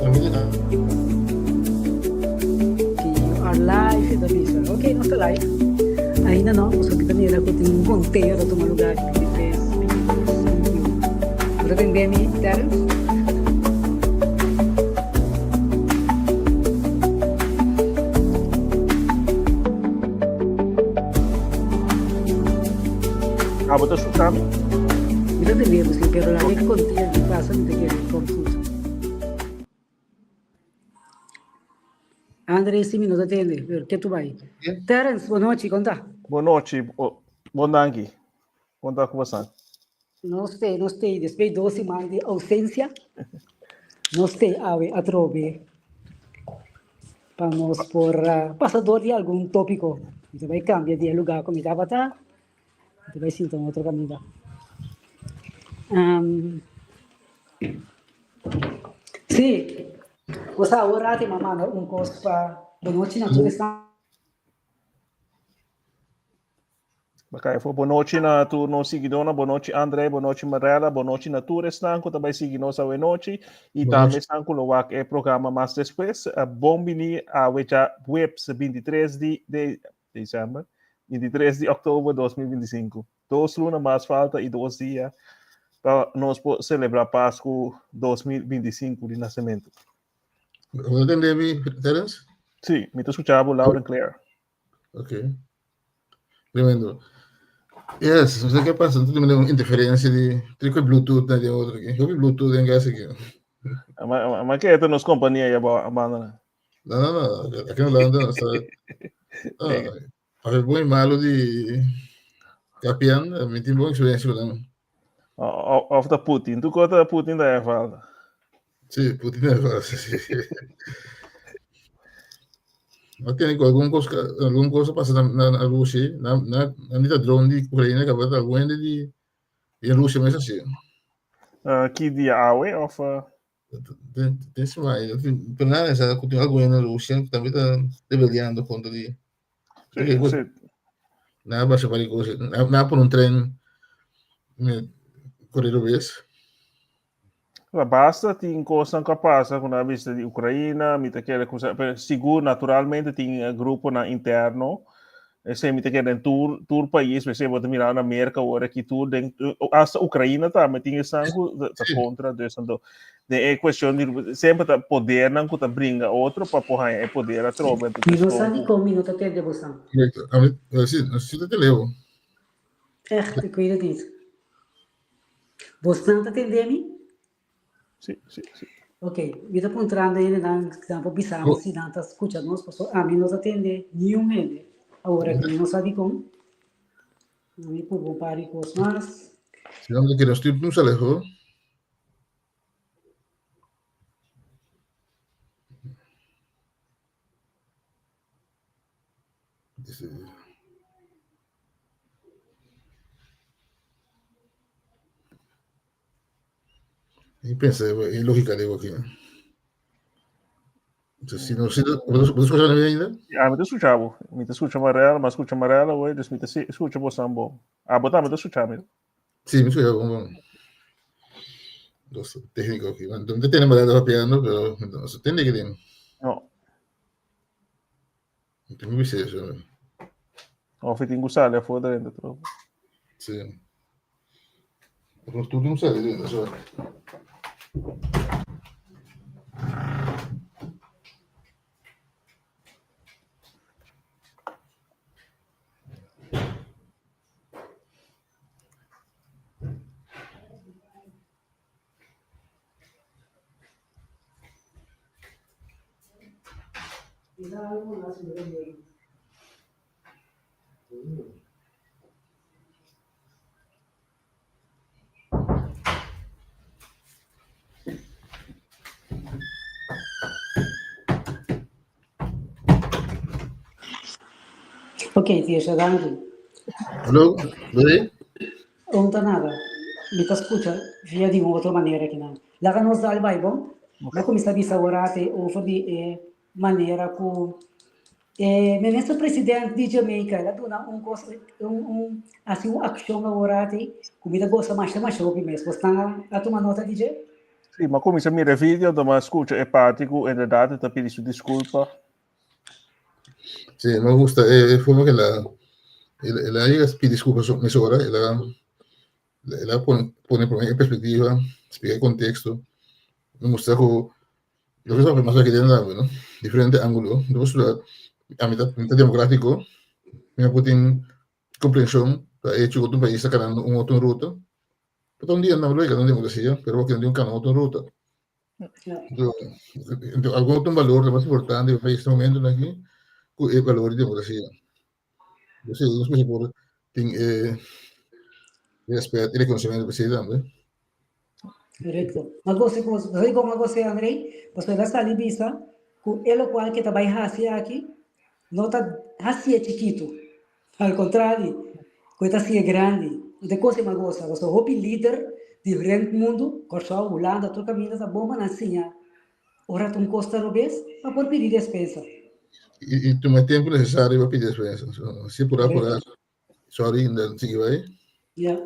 You are live, e ta bisa. Ok, nos ta live. Ainda no, pasobra mi ta mira ku tin un konteo ta tuma lugá aki, 23, 22, 21. Bo ta tende mi, Terence? Abo ta skucha mi? Mi ta tende bo si, pero laga e konteo di pasa mi ta kere konfuso. André si mi no ta tende, pero ke tu bai? Terence, bon nochi, kon ta? Bon nochi, bon danki. Kon ta ku bosan? Nos te, nos te, despues di dos siman di ausencia, nos te awe atrobe pa nos por pasa dor di algun tópiko. Mi ta bai kambia di e lugá ku mi tabata, mi ta bai sinta un otro kaminda. Sí, bo sa awor rati mi a manda un kos pa bonochi na tur esnan. Bakay fo bonochi na tur nos siguidónan, bonochi André, bonochi Marella, bonochi na tur esnan ku ta bai sigui nos awe nochi i tambe esnan ku lo wak e programa mas despues. Bon bini awe dja webs 23 di de december, 23 di oktober 2025. Dos luna mas falta i dos dia pa nos por celebra Pasku 2025 di nasementu. Bo ta tende mi, Terence? Sí, mi ta skucha bo loud and clear. Ok. Tremendo. Yes, no sé qué pasa, no tiene una interferencia de trico Bluetooth na de otro aquí. Yo vi Bluetooth en casa aquí. Ma que esta nos compañía ya abandona. No, no, no, aquí en Holanda no está. Ah, a bom e malo de Capian, a mim tem boa experiência com them. Of da Putin, tu conta da Putin da falta. Sí, Putin da falta, sí. Ma tiene algun cosa, algun cosa pasa na, na, na Rusia, na, na, na nita drone di Ucrania, que algun hende di, di Rusia mes así. Ki dia awe of? Den, den semana, pero nada, esa ku tin algun hende na Rusia ku tambe ta rebeliando kontra di. Sí, sí. Nada basa varios cosas. Nada, nada por un tren me correr vez. Basta tin kosnan ku a pasa ku nan a bista di Ukraina, mi ta kere ku pero sigur naturalmente tin gruponan interno, esei mi ta kere den tur tur pais, p'esei bo ta mira na Merka awor aki tur den hasta Ukraina tambe tin esnan ku ta kontra, dus anto den e kuestion di semper ta podernan ku ta bringa otro pa por haña e poder atrobe, anto Mi no sa dikon mi no ta tende bosan. Correcto. A mi, si, si ta te leo. Echt, ik weet het niet. Bosnan ta tende mi? Sí, sí, sí. Ok, mi ta puntrando hendenan si nan por bisa mi si nan ta skucha nos, pasobra ami no ta tende niun hende. Awor aki mi no sa dikon. Mi purba un par di kos mas. Si nan ta kere stuur nos aleho. Y pensa en lógica digo aquí. Entonces, si no, si no, ¿vos escuchas a mí ainda? Ja, mi ta escucha bo. Mi ta escucha Marella, mi escucha Marella, güey, dus mi ta escucha bo sambo. Ah, bo tambe ta escucha mi. Sí, mi escucha bon bon. Los técnicos aquí. No te tiene Marella papiando, pero no se tiene que tiene. No. No tengo que eso. Of tin ku sali afó drenta tropo. Sí. Pero tú no sali drenta, so. Ok, Tiesha, danki. Hallo, Loré? Un ta nada. Mi ta skucha via di un otro manera kinan. Laga nos dal bai bon. Mi a kuminsá bisa awor ate over di e manera ku e minister president di Jamaica el a duna un kos un un hasi un akshon awor ate ku mi ta gosa masha masha hopi mes. Bosnan a tuma nota di dje? Sí, m'a kuminsá mira e video, anto m'a skucha e parti ku inderdat e ta pidi su diskulpa. Sí, mi gusta e forma ku el a el a yega pidi diskulpa mesora, el a el a pone pone promé e perspektiva, splika e konteksto, mi mustra ku loke ta papia mas aki den tambe no, diferente ángulo, ami ta mi ta demokratiko, mi a por tin komprenshon pa e hecho ku otro pais ta kanando un otro ruta, por ta un dia nan lo yega na un demokrasia, pero awor tin un kana otro ruta. Entonces, algun otro balor ta mas importante pa este momento aki ku e balor di demokrasia. Entonces, nos mester por tin e respet i rekonosementu pa esei tambe. Korekto. Ma gosi ku sabi kon a gosi Andrei? Pasobra el a sali bisa ku e lokual ke ta bai hasi aki no ta hasié chikitu. Al kontrali, ku e ta hasié grandi. Anto e kos ei mi a gosa, pasobra hopi lider di diferente mundu, Kòrsou, Hulanda, tur kaminda ta bon pa nan siña ora ta un kos ta robes pa por pidi despensa. I tuma e tempu nesesario pa pidi despensa. Si purá purá. Sorry, and then sigui bai. Ja,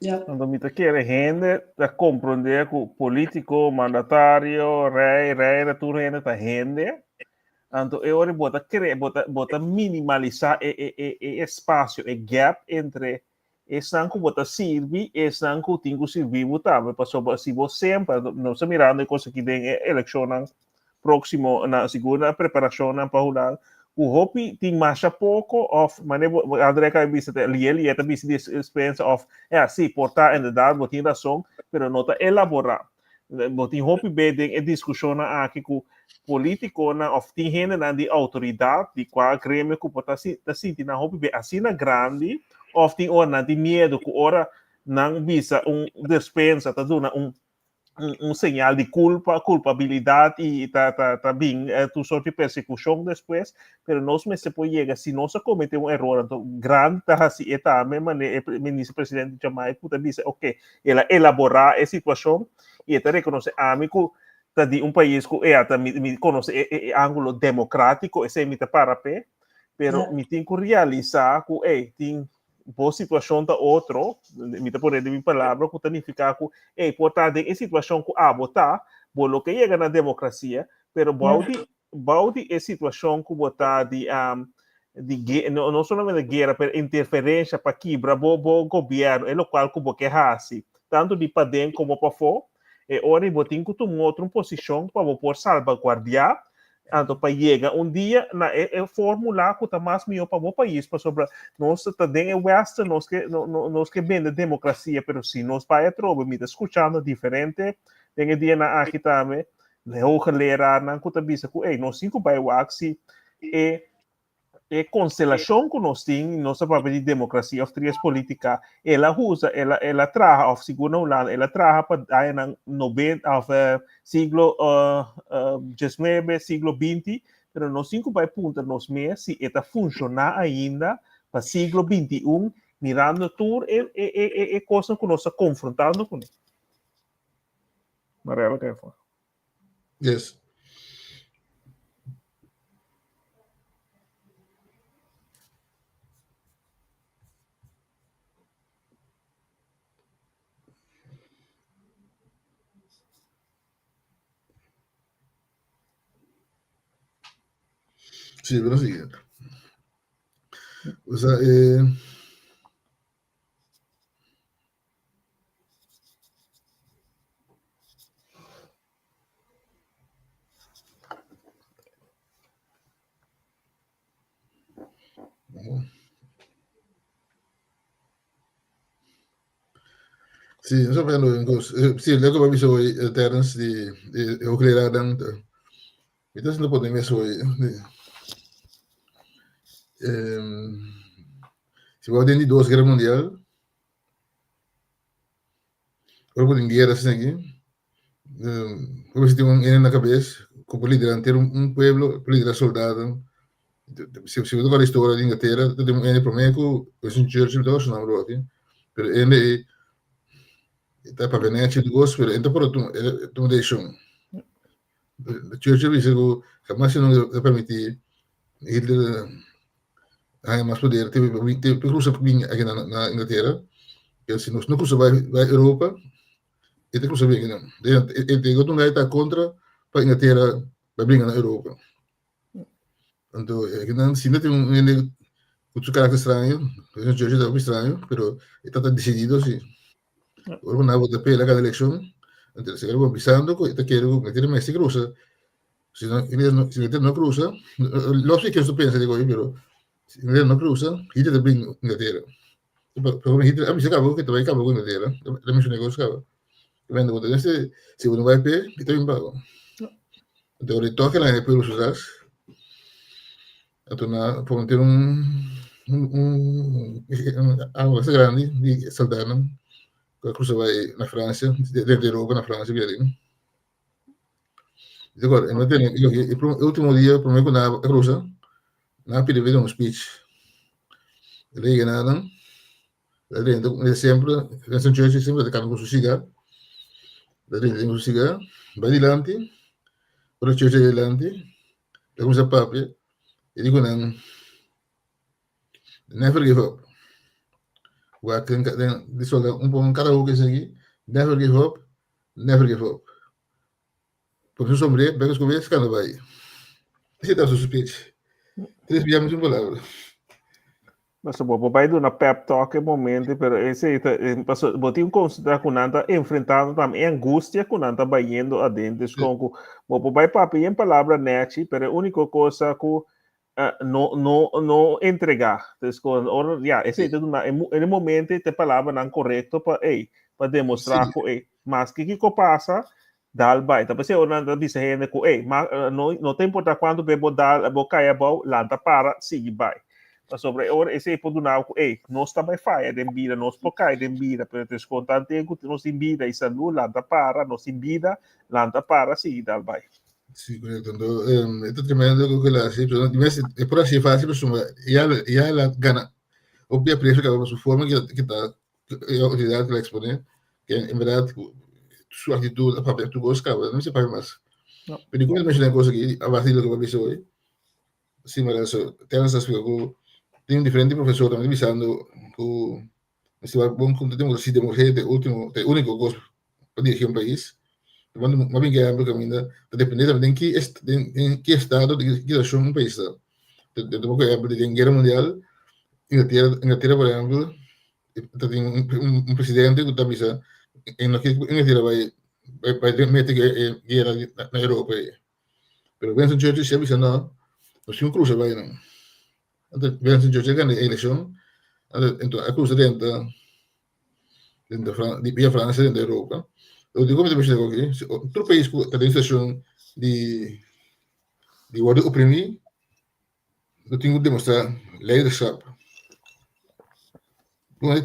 ja. Anto mi ta kere hende ta komprondé ku polítiko, mandatario, rei, reina, tur hende ta hende. Anto e ora bo ta kre, bo ta, bo ta minimalisá e, e, e, e espasio, e gap entre esnan ku bo ta sirbi i esnan ku tin ku sirbi bo tambe. Pasobra si bo semper, nos ta mirando e kos aki den e elekshonnan próksimo, na sigur na preparashonnan pa Hulanda, ku hopi tin masha poko òf manera bo André a bisa te lié lié ta bisa di eksperensia òf ya sí por ta inderdat bo tin rason pero no ta elaborá. Bo tin hopi be den e diskushonnan aki ku polítikonan òf tin hendenan di outoridat di kua gremio ku por ta ta sinti nan hopi be asina grandi òf tin ora nan tin miedu ku ora nan bisa un despensa ta duna un un señal di culpa, culpabilidad y ta, ta, ta bin eh, tu soort di persecución después, pero nos mester por llega, si nos a comete un error, anto grande ta hasi e tambe, mane e minister presidente di Jamaica ta bisa, ok, el a elabora e situación y e ta reconoce ami cu ta di un país cu e ta mi, mi conoce e, e, e ángulo democrático, esei mi ta para pe, pero yeah. mi tin cu realisa cu, hey, tin bo situashon ta otro, mi ta pone den mi palabra, ku ta nifiká ku, ey, por ta den e situashon ku abo ta, bo lo ke yega na demokrasia, pero bou di, bou di e situashon ku bo ta di, di no, no solamente guera, pero interferensha pa kibra bo, bo gobièrnu, e lokual ku bo ke hasi, tantu di paden komo pafó, e ora ei bo tin ku tuma otro un posishon pa bo por salbaguardiá Anto pa yega un dia na e, e formula ku ta mas mihó pa bo pais, pasobra nos ta den e Western, nos ke, no, no, nos ke bende demokrasia, pero si nos bai atrobe, mi ta skuchando diferente den e dianan aki tambe, de hoogleraarnan ku ta bisa ku, ey, nos tin ku bai wak si e e konstelashon ku nos tin, nos ta papia di demokrasia òf trias polítika, el a usa, el a, el a traha, òf sigur na Hulanda, el a traha pa añanan noventa òf siglo diesnuebe, siglo binti, pero nos tin ku bai puntra nos mes si e ta funshoná ainda pa siglo 21, mirando tur e, e, e, e, e kosnan ku nos ta konfrontando kuné. Mariela, ke for? Yes. Sí, pero siguiente. O sea, eh, Sí, nos a pensando en cos. Sí, lo que va bisa hoy, Terence, di, di hoogleraar dan. Mi ta haciendo poner mes hoy. Um, si va den di dos guerra mundial, ora por tin guerra asina aki, um, ora si tin un ene na cabes, ku por liderar entero un, un pueblo, por liderar soldadonan. Si, si bo ta kòrda historia di Inglaterra, ta tin un ene promé ku Winston Churchill, mi ta kòrda su nòmber aki, pero ene ei ta papia nèchi di kos, pero e ta por tuma, e tuma desishon. Churchill bisa ku hamas e no ta permití Hitler haña mas poder te te crusa bin aki na na Inglatera. Pero si nos no crusa bai bai Europa. E ta cruza bien nan. E te otro ta contra pa Inglaterra pa bringa na Europa. Anto, nan si no tin un hende cu su carácter extraño, Winston Churchill ta extraño, pero e ta decidido si. Ora cu nan vota p'e la cada eleccion, anto se kere bisando cu e ta kere cu Inglaterra mester cruza. Si no, si Inglaterra no cruza, los que kier pensa digo, pero si Inglaterra no cruza, Hitler ta bringa Inglaterra. Pero Hitler a bisa caba cu ta bay caba cu Inglaterra, el a menciona cos caba. Vendo cu este, si bo no bay p'e, e ta bin pago. Anto ora e toca na e pueblo su tras, anto na por meter un algo bastante grandi di soldadonan cu a cruza bay na Francia, dentro Europa na Francia bia den. Di acuerdo, e no tene, e ultimo dia prome cu nan a cruza, nan a pidi pa e duna un speech. El a yega na nan, el a drenta, el sempre, Winston Churchill sempre ta cana cu su cigar, el a drenta cu su cigar, bay dilanti, ora Churchill a dilanti, el a cuminsa papia, e di cu nan, Never give up. Wak den di solda un pon cada hoek esaki, never give up, never give up. Por su sombré, bek escobe, scanda bai. Ese ta su speech. Tres bia mesmo palabra. Paso bo por bai duna pep talk e momento, pero ese ta, paso bo tin considera ku nan ta enfrentando tam e angustia ku nan ta bayendo aden, dus kon ku bo por bai papia en palabra nechi, pero e único cosa ku no no no entrega. Dus kon ora ya, ese ta duna en e momento te palabranan korekto pa ey, pa demostra ku ey, maske kiko pasa, dal bai. Ta p'esei ora nan ta bisa hende ku ey, ma no no ta importa kuantu be bo dal bo kai abou, lanta para, sigui bai. Pasobra e ora esei por duna bo ku ey, nos ta bai faya den bida, nos por kai den bida, pero ta eskonta anten ku nos tin bida i salú, lanta para, nos tin bida, lanta para, sigui dal bai. Sí, korekto. Anto, e ta tremendo ku el a hasi, pero di mes e por hasi fásil pasobra ya ya el a gana hopi apresio kaba pa su forma ke ta e autoridad que la expone, que en verdad su actitud a papia tu cos caba, no se papia mas. No. Pero como mencioné cosa aquí, a base de lo que papia hoy, sí, maar eso, Terence explica que tem diferente professor también avisando que se va bom com democracia, democracia é último, é único cosa para dirigir um país. Mas bem que é amplo caminho, depende também de que, em que estado, de que situação um país está. De, por ejemplo, de guerra mundial, Inglaterra, Inglaterra, por ejemplo, tin un presidente ku ta bisa en no Inglaterra bai bai mete guera na Europa. Pero Winston Churchill si a bisa no, nos tin un cruza bai no. Anto Winston Churchill gana e eleccion, anto a cruza dentro dentro via Francia dentro Europa. Lo digo mi ta mencioná aki, tur pais ku ta den situacion di wòrdu oprimí, No tin ku demostrá leiderschap.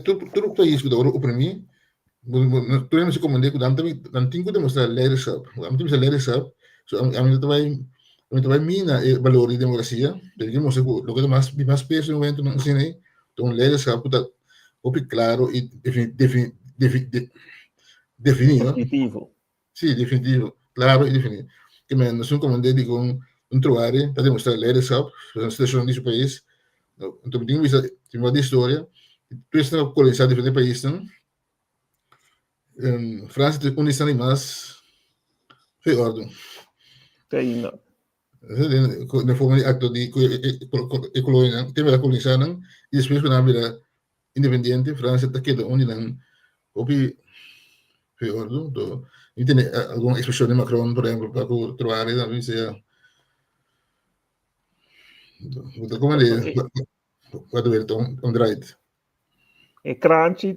Tur tur pais ku ta wòrdu oprimí, tur hende mester komprendé ku nan ta nan tin ku demostrá leiderschap. Ami ta bisa leiderschap, so ami ta bai ami ta bai mina e balor di demokrasia, pero mi ke mustra ku loke ta mas di mas peso den momentunan asina ei ta un leiderschap ku ta hopi klaro i definí, no? Definitivo. Sí, definitivo. Claro y definido. Que men, nos un comandante di con un truare ta demostrar leiderschap, na situacion di su país. Entonces, mi tin vista, tin di historia, tu esnan a colonizar diferente paisnan. Francia ta un di esnan di mas fe orden. Te ainda. Den forma di acto di e colonianan, te bira colonizar nan, y despues cu nan a bira independiente, Francia ta keda un di nan hopi peor, no? To, mi tene algun expresion di Macron, por ehempel, pa cu Truare, dan mi sea, bo ta como de, wat de wereld om draait. E kranchi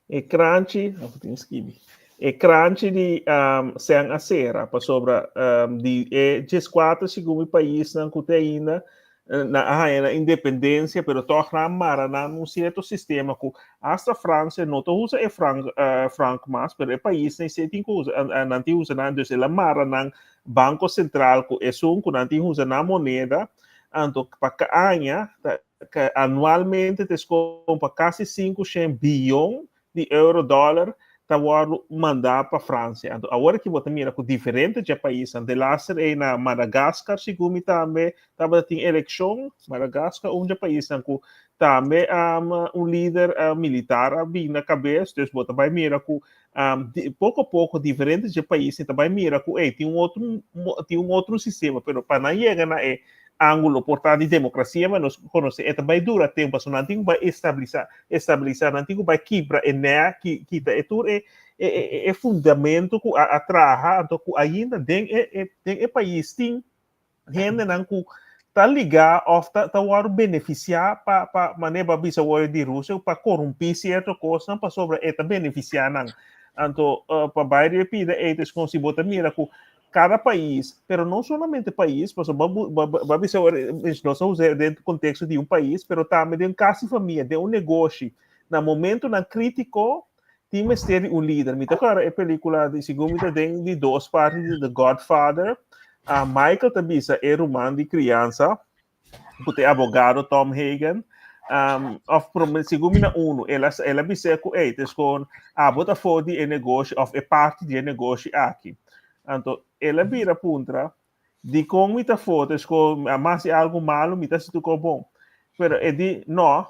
E kranchi, of tin skibi. E kranchi di um, sen a sera pasobra um, di e 14 segun mi paisnan ku te ainda eh, na a haña na independencia, pero toch nan mara nan un cierto sistema ku hasta Francia no ta usa e frank, frank mas, pero e paisnan se tin ku usa, nan tin usa nan, dus el a mara nan Banco Central ku esun ku nan tin usa nan moneda, anto pa ka aña ta anualmente ta escoge pa casi 500 billion di euro dollar. ta wòrdu mandá pa Fransia. Anto awor aki bo ta mira ku diferente dje paisnan, delaster ei na Madagaskar segun mi tambe tabata tin elekshon, Madagaskar un dje paisnan ku tambe un lider militar a bin na kabes, dus bo ta bai mira ku poko a poko diferente dje paisnan ta bai mira ku ei tin un otro tin un otro sistema, pero pa nan yega na e ángulo por ta di demokrasia ma nos konosé e ta bai dura tempu pasobra nan tin ku bai establisa estabilisá nan tin ku bai kibra e nea ki kita e tur e e e fundamento ku a a traha anto ku ainda den e e den e pais tin hendenan ku ta ligá òf ta ta wòrdu benefisiá pa pa manera bo a bisa awor di Rusia pa korumpí sierto kosnan pasobra e ta benefisiá nan anto pa bai riba e pida ei ta eskon si bo ta mira ku kada pais, pero no solamente pais, pasobra bo bo bo a bisa awor nos a usa den konteksto di un pais, pero tambe den un kas di famia, den un negoshi, na momentonan kritiko tin mester di un lider. Mi ta kòrda e pelikula di segun mi ta den di dos parti di The Godfather, Michael ta bisa e ruman di kriansa, ku ta e abogado Tom Hagen, um, of prome, segun mi na uno, el a, el a bis'é ku, ey, tes kon abo ta for di e negoshi of e parti di e negoshi aki. Anto, el a bira puntra, dikon mi ta for, tes kon a masi algu malu, mi ta hasi tur kos bon. Pero e di, no,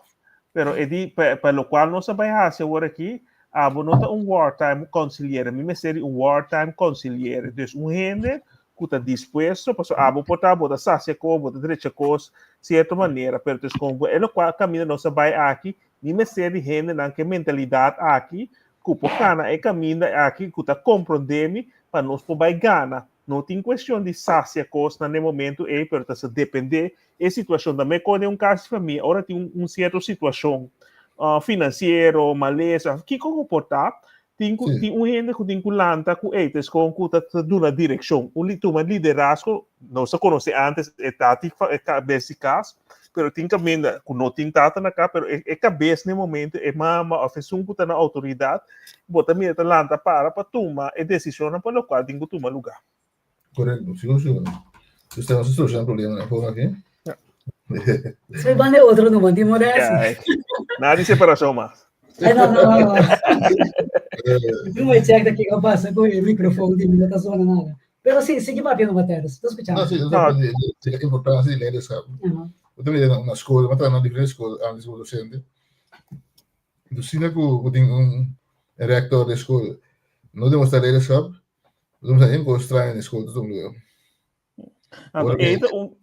pero e di, pa, pa lokual nos a bai hasi awor aki, abo no ta un wartime consigliere, mi mester di un wartime consigliere. Dus un hende ku ta dispuesto, pasobra abo por ta bo ta sasia kos, bo ta drecha kos sierto manera, pero tes kon e lokual kaminda nos a bai aki, mi mester di hendenan ku e mentalidat aki, ku por kana e kaminda aki, ku ta komprondé mi, pa nos por bai gana. No tin kuestion di sasia kosnan den momento ei, pero ta sa dependé e situashon. Tambe kon den un kas di famia, ora tin un sierto situashon finansiero, malesa, kiko ku por ta, Tin ku tin un hende ku tin ku lanta ku ey ta eskon ku ta ta duna direkshon. Un li tuma liderazgo, nos a konosé antes e tati e kabes di kas, pero tin kaminda ku no tin tata na kas, pero e e kabes na e momento e mama òf esun ku ta na outoridat, bo ta mira ta lanta para pa tuma e desishonnan pa lokual tin ku tuma lugá. Korekto, sigur sigur. Usted no se soluciona problema na forma aki. Soy banda otro no mandi moda así. Nada de separación más. Ay, no, no, no, no. Yo voy a check de qué pasa con el micrófono, no está sonando nada. Pero sí, sigue papiando, Mateus. Estoy escuchando. No, sí, no. La importancia de leer esa. Yo también en una escuela, me en diferentes escuelas antes como docente. Entonces, si no, tin un rector de escuela, no demostrar leiderschap, Nos a enko straño na skol tur lugar. Anto, e ta un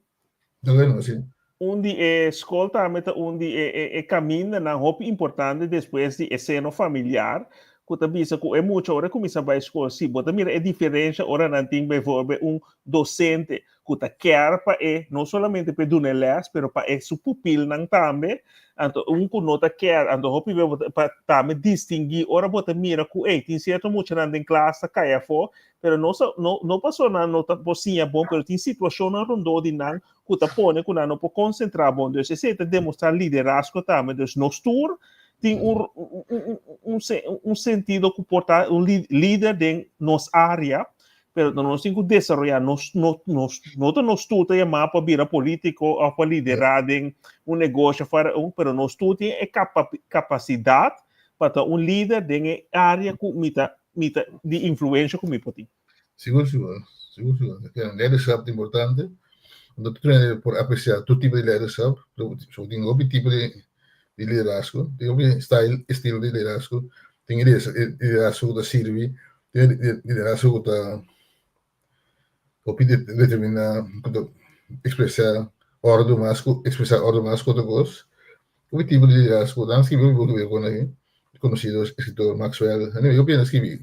Bueno, sí. Un di e skol tambe ta un di e, e, e kamindanan hopi importante despues di e seno familiar, ku ta bisa ku e mucha ora kuminsá bai skol, si bo ta mira e diferensha ora nan tin bijvoorbeeld un dosente ku ta kier pa e no solamente pa e duna e lès, pero pa e su pupilnan tambe, anto un ku no ta kier, anto hopi bes bo ta pa tambe distinguí ora bo ta mira ku ey tin sierto muchanan den klas ta kai afó, pero no sa no no pasobra nan no ta por siña bon, pero tin situashonnan rondó di nan ku ta pone ku nan no por konsentrá bon. Dus esei ta demostrá liderazgo tambe. Dus nos tur tin un un un un sentido ku por ta un lider den nos área, Pero nos tin ku desaroyá nos no nos no ta nos tur ta yamá pa bira polítiko òf pa liderá den un negosio fuera un, pero nos tur tin e kapa kapasidat pa ta un lider den e área ku mi ta mi ta di influensha ku mi por tin. Sigur sigur, sigur sigur. Leiderschap ta importante. Anto tur hende por apresiá tur tipo di leiderschap. So tin hopi tipo di di liderazgo, tin hopi style, estilo di liderazgo. Tin e liderazgo ku ta sirbi, tin e liderazgo ku ta hopi determiná, ku ta ekspresá òrdu mas ku ekspresá òrdu mas ku otro kos. Hopi tipo di liderazgo. Nan a skibi hopi buki ku aki, konosido eskritor Maxwell. Anyway, hopi hende a skibi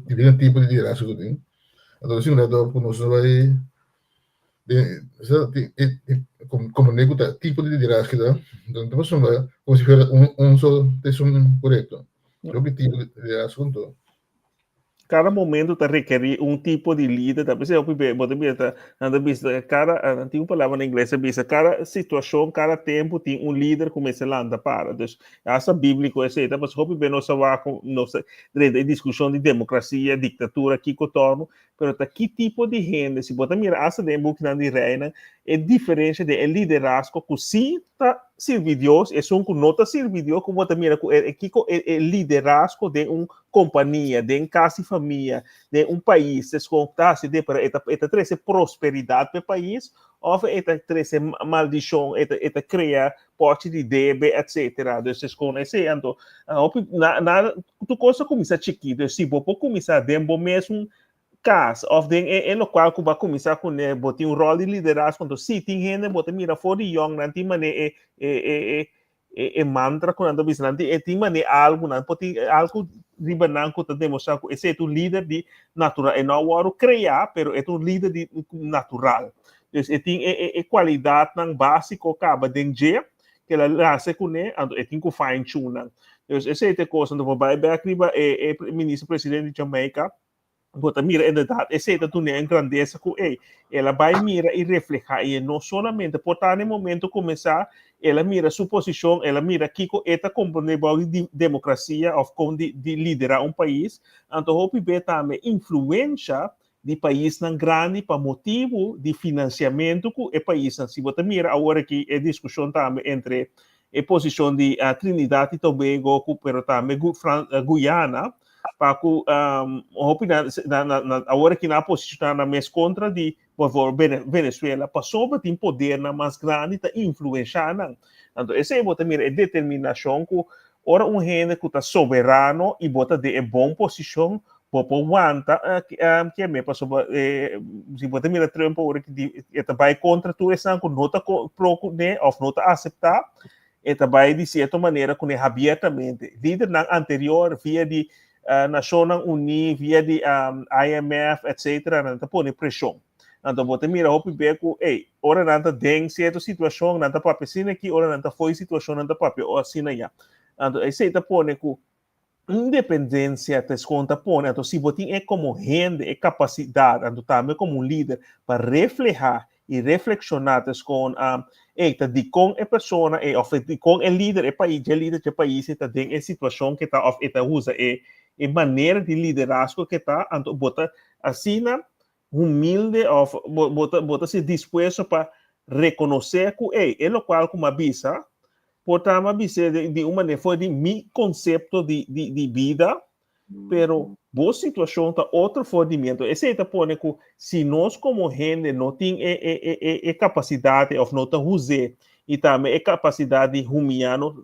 diferente tipo di liderazgo ku tin. Anto nos tin un rato ku nos no bai Komprendé ku ta tipo di liderazgo ta, no ta pasobra komo si fuera un solo ta esun korekto. Hopi tipo di liderazgo anto. Kada momento ta rekerí un tipo di lider, ta p'esei hopi be bo ta bisa ta nan ta bisa kada nan tin un palabra na ingles ta bisa kada situashon, kada tempu tin un lider ku mester lanta para. Dus hasta bíbliko esei ta pasobra hopi be nos a wak nos ta drenta e diskushon di demokrasia, diktatura, kiko torno, Pero ta ki tipo di hende, si bo ta mira asta den e bukinan di Reinan, e diferensha den e liderazgo ku sí ta. sirbi Dios, esun ku no ta sirbi Dios, ku bo ta mira ku e kiko e e liderazgo den un kompania, den kas di famia, den un pais, es kon ta hasi de, pero e ta e ta trese prosperidat pa e pais òf e ta trese maldishon, e ta e ta krea pòchi di debe, etsetera. Dus es kon esei anto hopi na na tur kos a kuminsá chikí, dus si bo por kuminsá den bo mesun kas òf den e e lokual ku bo a kuminsá kuné, bo tin un ròl di liderazgo, anto si tin hende bo ta mira for di yòn nan tin manera e e e e e e mantra ku nan ta bisa, nan tin e tin manera algu, nan por tin algu riba nan ku ta demostrá ku esei ta un lider di natural, e no a wòrdu kreá, pero e ta un lider di natural. Dus e tin e e e kualidatnan básiko kaba den dje, ku el a nase kuné, anto e tin ku fine tune nan. Dus esei ta e kos, anto bo bai bèk riba e e minister presidente di Jamaica, bo ta mira inderdaad esei ta dun'é un grandesa ku ei el a bai mira i reflehá i e no solamente por ta na e momento kuminsá el a mira su posishon el a mira kiko e ta komprondé bou di demokrasia òf kon di di liderá un pais anto hopi be tambe influensha di paisnan grandi pa motibu di finansiamentu ku e paisnan si bo ta mira awor aki e diskushon tambe entre e posishon di Trinidad i Tobago ku pero tambe Guyana pa ku hopi na na na awor aki nan a posishoná nan mes kontra di bijvoorbeeld Venezuela pasobra tin podernan mas grandi ta influenshá nan. Anto esei bo ta mira e determinashon ku ora un hende ku ta soberano i bo ta den e bon posishon bo por wanta keme pasobra si bo ta mira Trump awor aki e ta bai kontra tur esnan ku no ta pro kuné òf no ta aseptá E ta bai di sierto manera kuné habiertamente. Lidernan anterior via di Nashonnan Uní, via di IMF, etcetera, nan ta pone preshon. Anto bo ta mira hopi be ku, ey, ora nan ta den sierto situashon, nan ta papia asina aki, ora nan ta fo'i situashon, nan ta papia asina ya. Anto esei ta pone ku independencia ta escon ta pone, anto si bo tin e como hende e capacidad, anto tambe como un lider, pa refleha y reflexiona ta escon, um, ey, ta dicon e persona ey, of dicon e lider, e pais, dje lider dje pais ey ta den e situacion ke ta, of e ta usa e, e manera di liderazgo ke ta, anto bo ta asina humilde of bo, bo ta, bo ta ser dispuesto pa reconoce cu ey, e locual cu mi a bisa, Por ta mi a bis'é di un manera for di mi konsepto di di di bida, pero bo situashon ta otro for di mi. Anto esei ta pone ku si nos komo hende no tin e e e e e kapasidat òf no ta huz'é i tambe e kapasidat di humiá no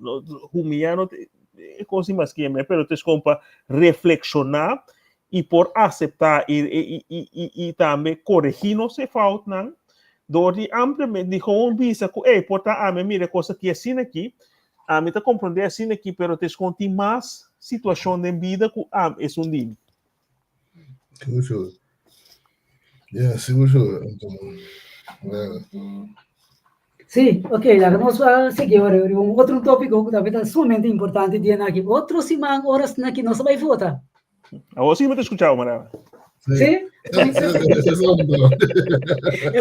humiá no e kos di mas kieme pero ta eskon pa reflekshoná i por aseptá i i i i i tambe koregí nos e foutnan dor di ampliamente di gewoon bisa ku ey por ta ami a mira e kos aki asina aki, ami ta komprondé asina aki pero ta eskon tin mas situashon den bida ku ami esun di mi. Sigur sigur. Ya, sigur sigur. Anto, bueno. Sí, ok, laga nos a sigui ora riba un otro tópiko ku tambe ta sumamente importante dia aki. Otro siman oras na ki nos a bai vota. Awor sí mi ta skuchá bo, Mariana. Sí? E ta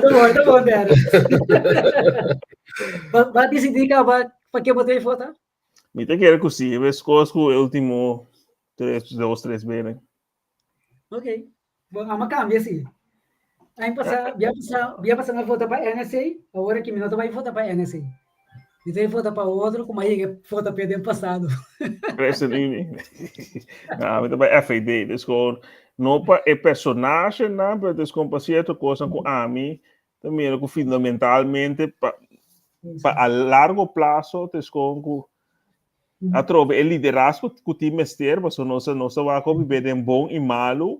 bon, e ta bon, Dero. Ba, ba disidí kaba pa ke bo ta bai vota? Mi ta kere ku sí, meskos ku e último tres, dos, tres benen. Ok. Bon, ama cambia sí. Aña pasá, bia pasá, bia pasá mi a vota pa NSA, awor aki mi no ta bai vota pa NSA. Mi ta bai vota pa otro ku mi a yega vota p'e den pasado. ChristenUnie. No, mi ta bai FVD. Dus gewoon, no pa e personahenan, pero dus gewoon pa sierto kosnan ku ami ta mira ku fundamentalmente pa, pa a largo plaso, dus gewoon ku Atrobe e liderazgo ku tin mester, pasobra nos a nos a wak hopi be den bon i malu,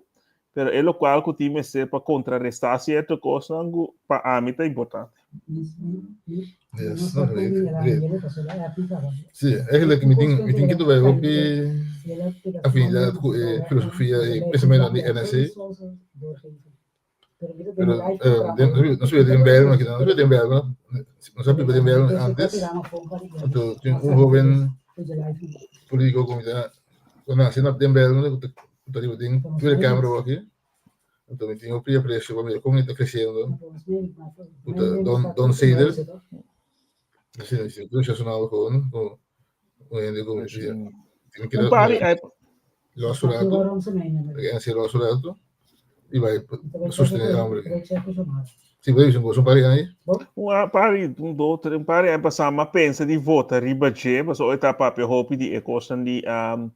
pero e lokual ku tin mester pa kontrarestá sierto kosnan ku pa ami ta importante. Yes, no, great, great. Sí, eigenlijk mi tin, mi tin kitu bij hopi afinidad ku e filosofia i pensamentonan di NSC. Pero eh, nos vive den Bijlmer, nos vive den Bijlmer, nos a biba den Bijlmer antes. Anto tin un joven político ku ta ku nace na den Bijlmer, ku ta riba den Tweede Kamer aki. Anto mi tin hopi aprecio pa mira kon e ta creciendo. Ku ta Don Don Ceder. Asina, si, ku sonado gewoon, ku un hende ku tin Un pari Los rato, e NC los rato, y bai sostener e hombre. Si bo bisa un par di aña. Un par di, un, dos, tres, un par di aña pasá mi a pensa di vota riba dje, pasobra e ta papia hopi di e kosnan di um,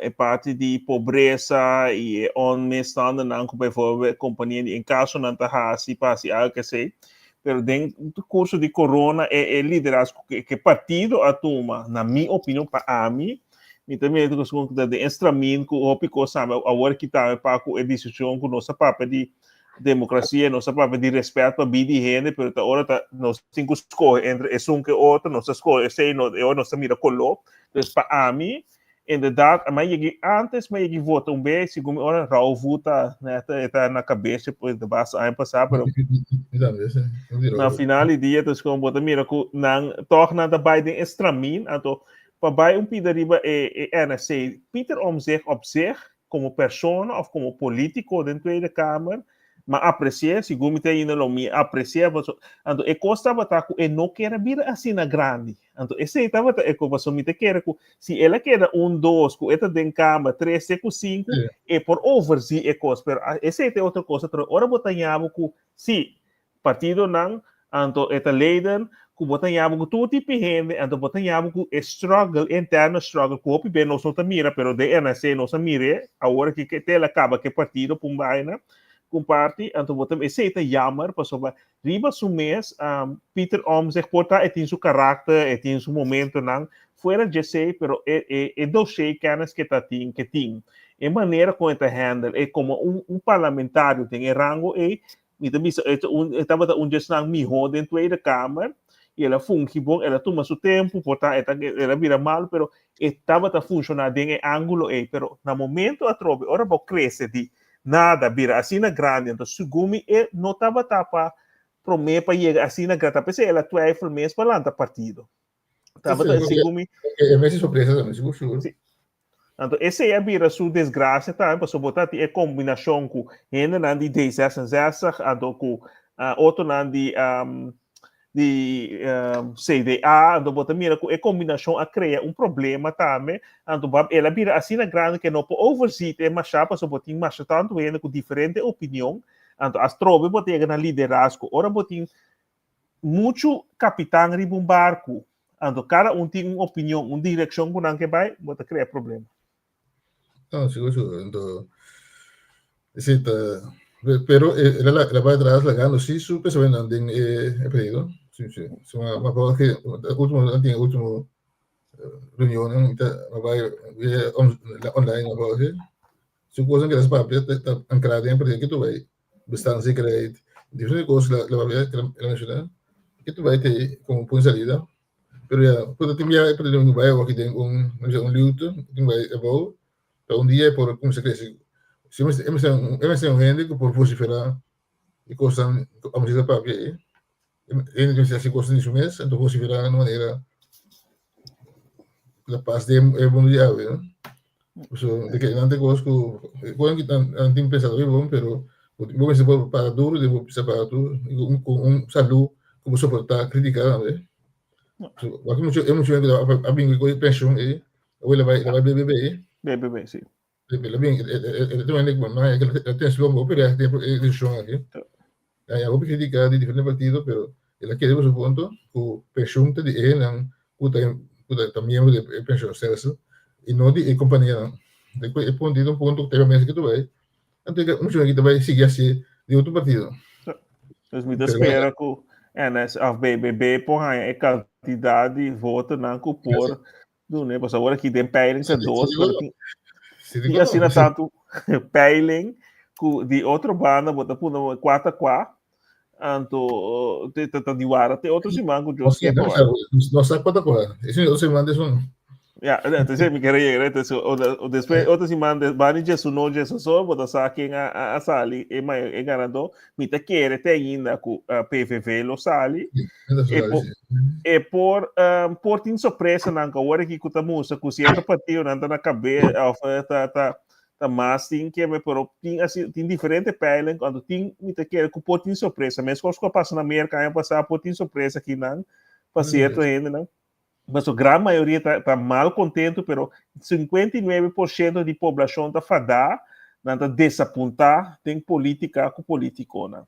e parti di pobresa i e onmisstandennan ku bijvoorbeeld kompania di inkasonan ta hasi pa hasi algu esei. Pero den kurso di corona e, e liderazgo ku e partido a tuma, na mi opinion, pa ami, mi ta mira ku segun ku ta den e stramin ku hopi kos tambe awor ki tambe pa ku e desishon ku nos a papia di demokrasia, nos a papia di respet pa bida di hende, pero ta ora ta nos tin ku skohe entre esun ku e otro, nos ta skohe esei, no, e ora nos ta mira koló. Entonces pa ami, inderdaad, mi a yegi antes, mi a yegi vota un bes, segun mi ora Raul Vuta, ne, ta, e ta na kabes pues de basta aña pasá, pero Mi tambe, sí. Mi di na Raul. final di dia, entonces como bo ta mira ku nan toch nan ta bai den e stramin, anto pa bai un pida riba e, e NSC, Pieter Omtzigt op zich, como persona of como politico den Tweede Kamer, ma aprecié, segun mi ta ainda lo mi aprecié, paso, anto e cos tabata cu e no kier a bira asina grandi. Anto esey tabata e cos, paso mi ta kere cu si el a keda un, dos, cu e ta den Kamer, tres te cu cinco, e por overzie e cos, pero esey ta e otro cos, pero ora bo ta ñabo cu, si, partidonan, anto e ta leden ku bo ta yama ku tur tipo di hende, anto bo ta yama ku e struggle, interno struggle, ku hopi be nos no ta mira, pero den NSC nos a mir'é, awor aki ke te el a kaba ku e partido pun baina, ku parti, anto bo ta, esei ta jammer, pasobra riba su mes, Pieter Omtzigt por ta e tin su karakter, e tin su momentonan, fuera djesei, pero e e e dossier kennis ke ta tin, ke tin, e manera kon e ta handle, e komo un un parlamentario den e rango ei, Mi ta bisa, e ta un, e tabata un djesnan mihó den Tweede Kamer, i el a fungi bon, el a tuma su tempu, por ta, e ta, el a bira malu, pero e tabata funshoná den e ángulo ei. Pero na momento atrobe, ora bo krese di nada bira asina grandi, anto segun mi e no tabata pa promé pa yega asina grandi, ta p'esei el a twijfel mes pa lanta partido. Tabata, segun mi. E mes e sorpresa tambe, sigur, sigur. Sí. Anto esei a bira su desgracia tambe, pasobra bo ta tin e combinacion cu hendenan di D66, anto cu otronan di di CDA, anto bo ta mira cu e combinacion a crea un problema tambe, anto el a bira asina grandi cu e no por overziet e masha, pasobra bo tin masha tanto hende cu diferente opinion, anto astrobe bo ta yega na liderazgo, ora bo tin muchu kapitan riba un barku, anto kada un tin un opinion, un direkshon ku nan ke bai, bo ta krea problema. No, sigur, sigur. Anto, esei ta, pero el a el a bai atras lagando sí su pensamentonan den e e partido. Sí, sí. So, mi a acuerdo ke ultimo, nan tin e ultimo reunionnan, mi ta, mi a bai via online, mi a acuerdo ke su kosnan ke el a papia ta ta ankrá den e partido ke tur bai. Bestaanszekerheid, diferente cosas la, la papia que la menciona, que tu vai te como punto de salida, pero ya, puta tin bia e un vai aki den un, no sé, un luto, tin vai abou, pero un dia por comienza crece. Si me me me un hende que por vociferar e cosas, a me papia aí, hende que hace cosas ni su mes, entonces vociferar de manera la paz de e mundo di awe, no? So, de que nan te cos cu, cu nan nan tin pensado bon, pero bo mester por para duro, de bo bisa para tu, un cu un salud cu bo soporta critica tambe. So, wak mucho, e mucho hende a bin cu e pensioen ei, awor la bai, la bai BBB. BBB, si. La bin, e ta hende cu ma, e ten su hopi recht den e decision aki. Hay hopi critica di diferente partido, pero el a kere cu su punto cu pensioen ta di e hendenan cu ta cu ta miembro di e pensioenstelsel y no di e companianan. E punto ta un punto cu ta mester ke tu bay. Anto mucho hende ta bay sigui haci di otro partido. Dus mi ta spera cu NS of BBB por haña e cantidad di votonan cu por Dune, pues awor aki den peiling ta dos, pero tin, tin asina tantu peiling ku di otro banda bo ta pone kwa ta kwa, anto te ta di wara te otro siman ku Dios kier pa wak. No sa kwa ta kwa. Ese otro siman des un. Ja, entonces mi quiere llegar, entonces, o, o después otro siman de bani Jesu no Jesu so, bo ta sa ken a, a, a sali e, e ganador. Mi ta kere te ainda ku uh, PVV lo sali. E por, e por, um, por tin sorpresanan ku awor aki ku ta mustra ku sierto partidonan ta na kabe of eh, ta ta ta mas tin ke me pero tin asi tin diferente peiling cuando tin mi ta kere ku por tin sorpresa meskos ku a pasa na Merka aña pasá por tin sorpresa akinan pa sierto hendenan. Paso gran mayoria ta, ta mal contento, pero 59% di poblacion ta fadá, nan ta desapuntá den política ku politiconan.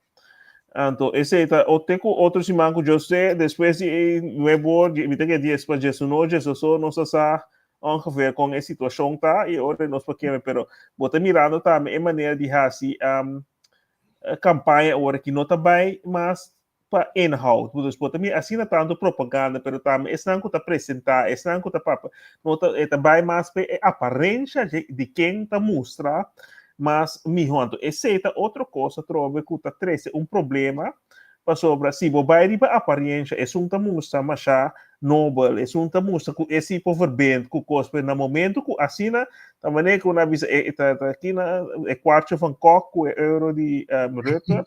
Anto esei ta o te ku otro siman ku José despues di e nuevo mi ta ke dies pa diesuno diesoso nos a sa ongeveer kon e situashon ta i ora nos por keme pero bo ta mirando tambe e manera di hasi um, kampaña ora ki no ta bai mas pa inhoud. Dus bo ta mira asina tanto propaganda, pero tambe esnan ku ta presentá, esnan ku ta papia, no ta, e ta bai mas pe e aparensha di ken ta mustra mas mihó. Anto esei ta otro kos atrobe ku ta trese un problema, pasobra si bo bai riba aparensha, esun ta mustra masha nobel, esun ta mustra ku e si por verbind ku kos, pero na momento ku asina, ta manera ku nan a bisa e ta ta kina e kwartje van Kok ku e euro di Rutte.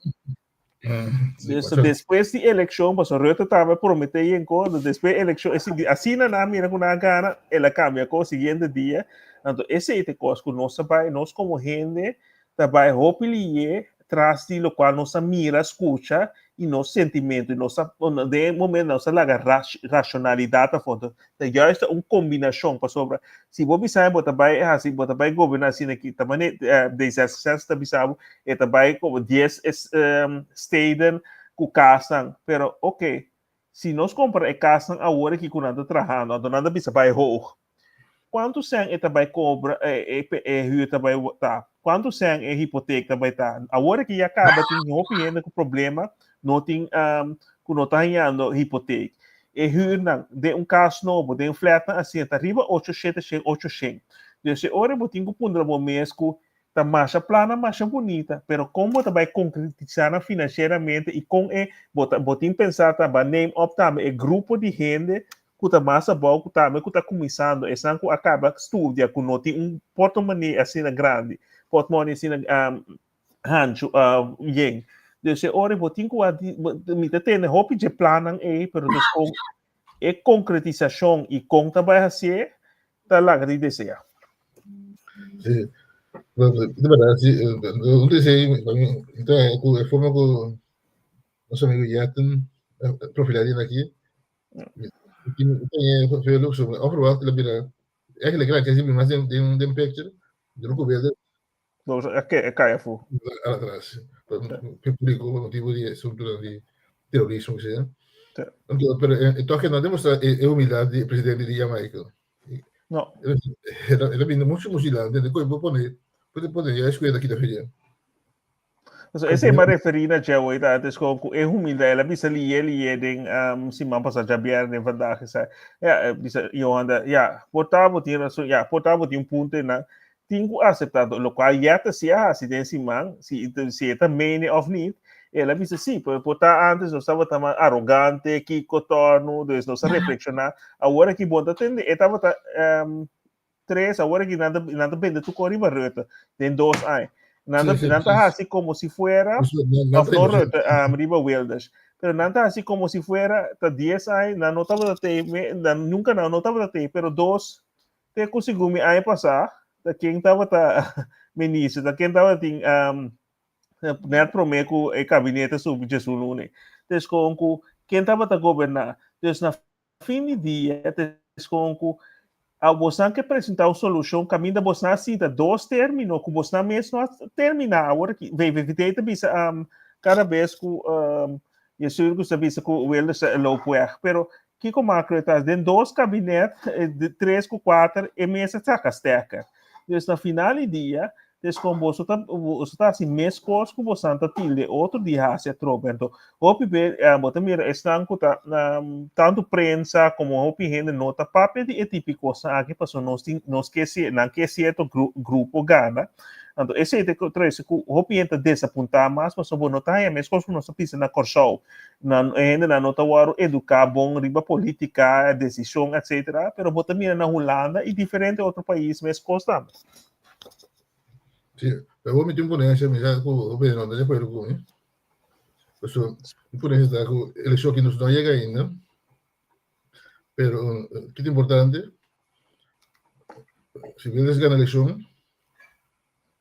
Dus despues di eleccion, paso Rutte tambe promete yen ko, despues eleccion, asina nan mira ku nan gana, el a cambia ko siguiente dia. Anto esei te kos ku nos ta bai, nos komo hende ta bai hopi liye tras di lokual nos a mira, skucha i nos sentimento, i nos ta den e momento nos ta laga racionalidad afó. Ta juist un kombinashon, pasobra si bo bisa bo ta bai hasi, bo ta bai goberná asina aki, ta mane D66 ta bisa bo, e ta bai komo dies steden ku kasnan, pero oke, si nos kompra e kasnan awor aki ku nan ta trahando, anto nan ta bisa bai hoog. Kuantu sèn e ta bai kobra, e e huur ta bai ta? Kuantu sèn e hipotek ta bai ta? Awor aki ya kaba tin hopi hende ku problema, no tin ku no ta hañando hipotek. E huurnan den un kas nobo, den flatnan asina ta riba ocho shete shen, ocho shen. Dus e ora bo tin ku puntra bo mes ku ta masha plannan masha bunita, pero kon bo ta bai konkretisá nan finansieramente i kon e bo ta bo tin pensá ta ba neem op tambe e grupo di hende ku ta mas abou ku tambe ku ta kuminsando, esnan ku a kaba studia ku no tin un portomoné asina grandi, portmòni asina hanchu yen. Dus e ora bo tin ku mi ta tende hopi dje plannan ei, pero dus kon e konkretisashon i kon ta bai hasié ta laga di deseá. Sí, de verdad, sí, un deseo, pa mi, ku e forma ku nos amigo Jetten profilá den aki, Veel luxe, onverwacht, la bira, eigenlijk raak je mas den, den, den picture, de Ruko Wilde. Dus e kaya fu. Atrás. Público, por motivo de asunto de terrorismo, que sea. Entonces, pero eh, toch no demostra e humildad di presidente di Jamaica. No. Era era vindo mucho musilante, de puede poner, puede poner ya escuela aquí da So, ese ma referí na dje hoy ta antes con ku e humilde ela bisa lié lié den um, siman pasá djabièrnè vandaag sa ja eh, bisa Johan da ja por ta bo tin razón ja por ta bo tin un punto nan tin ku aceptá lo cual ya ta si a hasi den siman si si e ta mene of niet ela bisa sí pero por ta antes nos tabata mas arrogante kiko torno dus nos a reflekshoná awor aki bon ta tende e tabata um, tres, awor aki nan ta, nan ta bende tur riba Rutte den dos aña. Nan ta, nan ta hasi como si fuera, of no Rutte, um, riba Wilders. Pero nan ta hasi como si fuera, ta dies aña, nan no tabata te, nan, nunca nan no tabata te, pero dos, te ku segun mi aña pasá, ta ken tabata minister, ta ken tabata tin, um, net promé ku e kabinete subi djesun luna. Dus kon ku ken tabata goberná. Dus na fin di dia ta eskon ku a bosnan ke presentá un solushon kaminda bosnan a sinta dos término ku bosnan mes no a terminá awor aki VVD ta bisa um, kada bes ku um, Jesurgus ta bisa ku Wilders ta loop weg pero kiko makro ta den dos kabinet eh, tres ku kuater e mes a saka stekker dus na final di dia Dus kon boso ta boso ta hasi meskos ku bosan ta tilde otro di hasi atrobe. Anto hopi be eh, bo ta mira esnan ku ta um, tantu prensa komo hopi hende no ta papia di e tipo kosnan aki paso nos tin nos ke si nan ke sierto gru, grupo gana. Anto esei ta trese ku hopi hende ta desapuntá mas paso bo no ta haña meskos ku nos ta pisa na Kòrsou. Nan e hendenan no ta wòrdu eduká bon riba polítika, desishon etcetera, pero bo ta mira na Hulanda i diferente otro pais meskos tambe. Sí, pero vos mi tin ponencia, mi sa ku hopi no ta de acuerdo ku mi. Paso, mi ponencia ta ku elección aki nos no llega ainda. Pero, ki ta importante, si Wilders gana elección,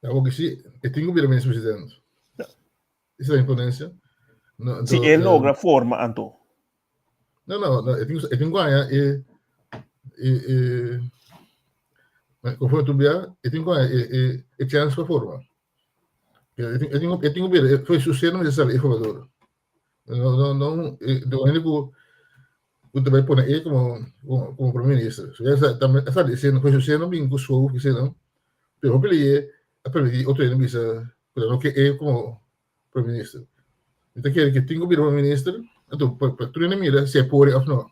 algo que sí, e tin ku bira minister presidente. Esa ta mi ponencia. No, Si e logra forma anto. No, no, no, e tin, e tin guaña e, e, e, conforme tu bia, e tin guaña e, e, e chance pa forma. E tin, e tin, e tin bira, foi su seno necesario e formador. No, no, no, de hende ku ku ta bai pone e komo komo prome minister. So esa tambe esa di seno, pues seno bin ku schoof ki seno, pero hopi leye a permiti otro hende bisa ku nan no ke e komo prome minister. Mi ta kere ke tin ku bira prome minister, anto pa pa tur hende mira si e por òf no.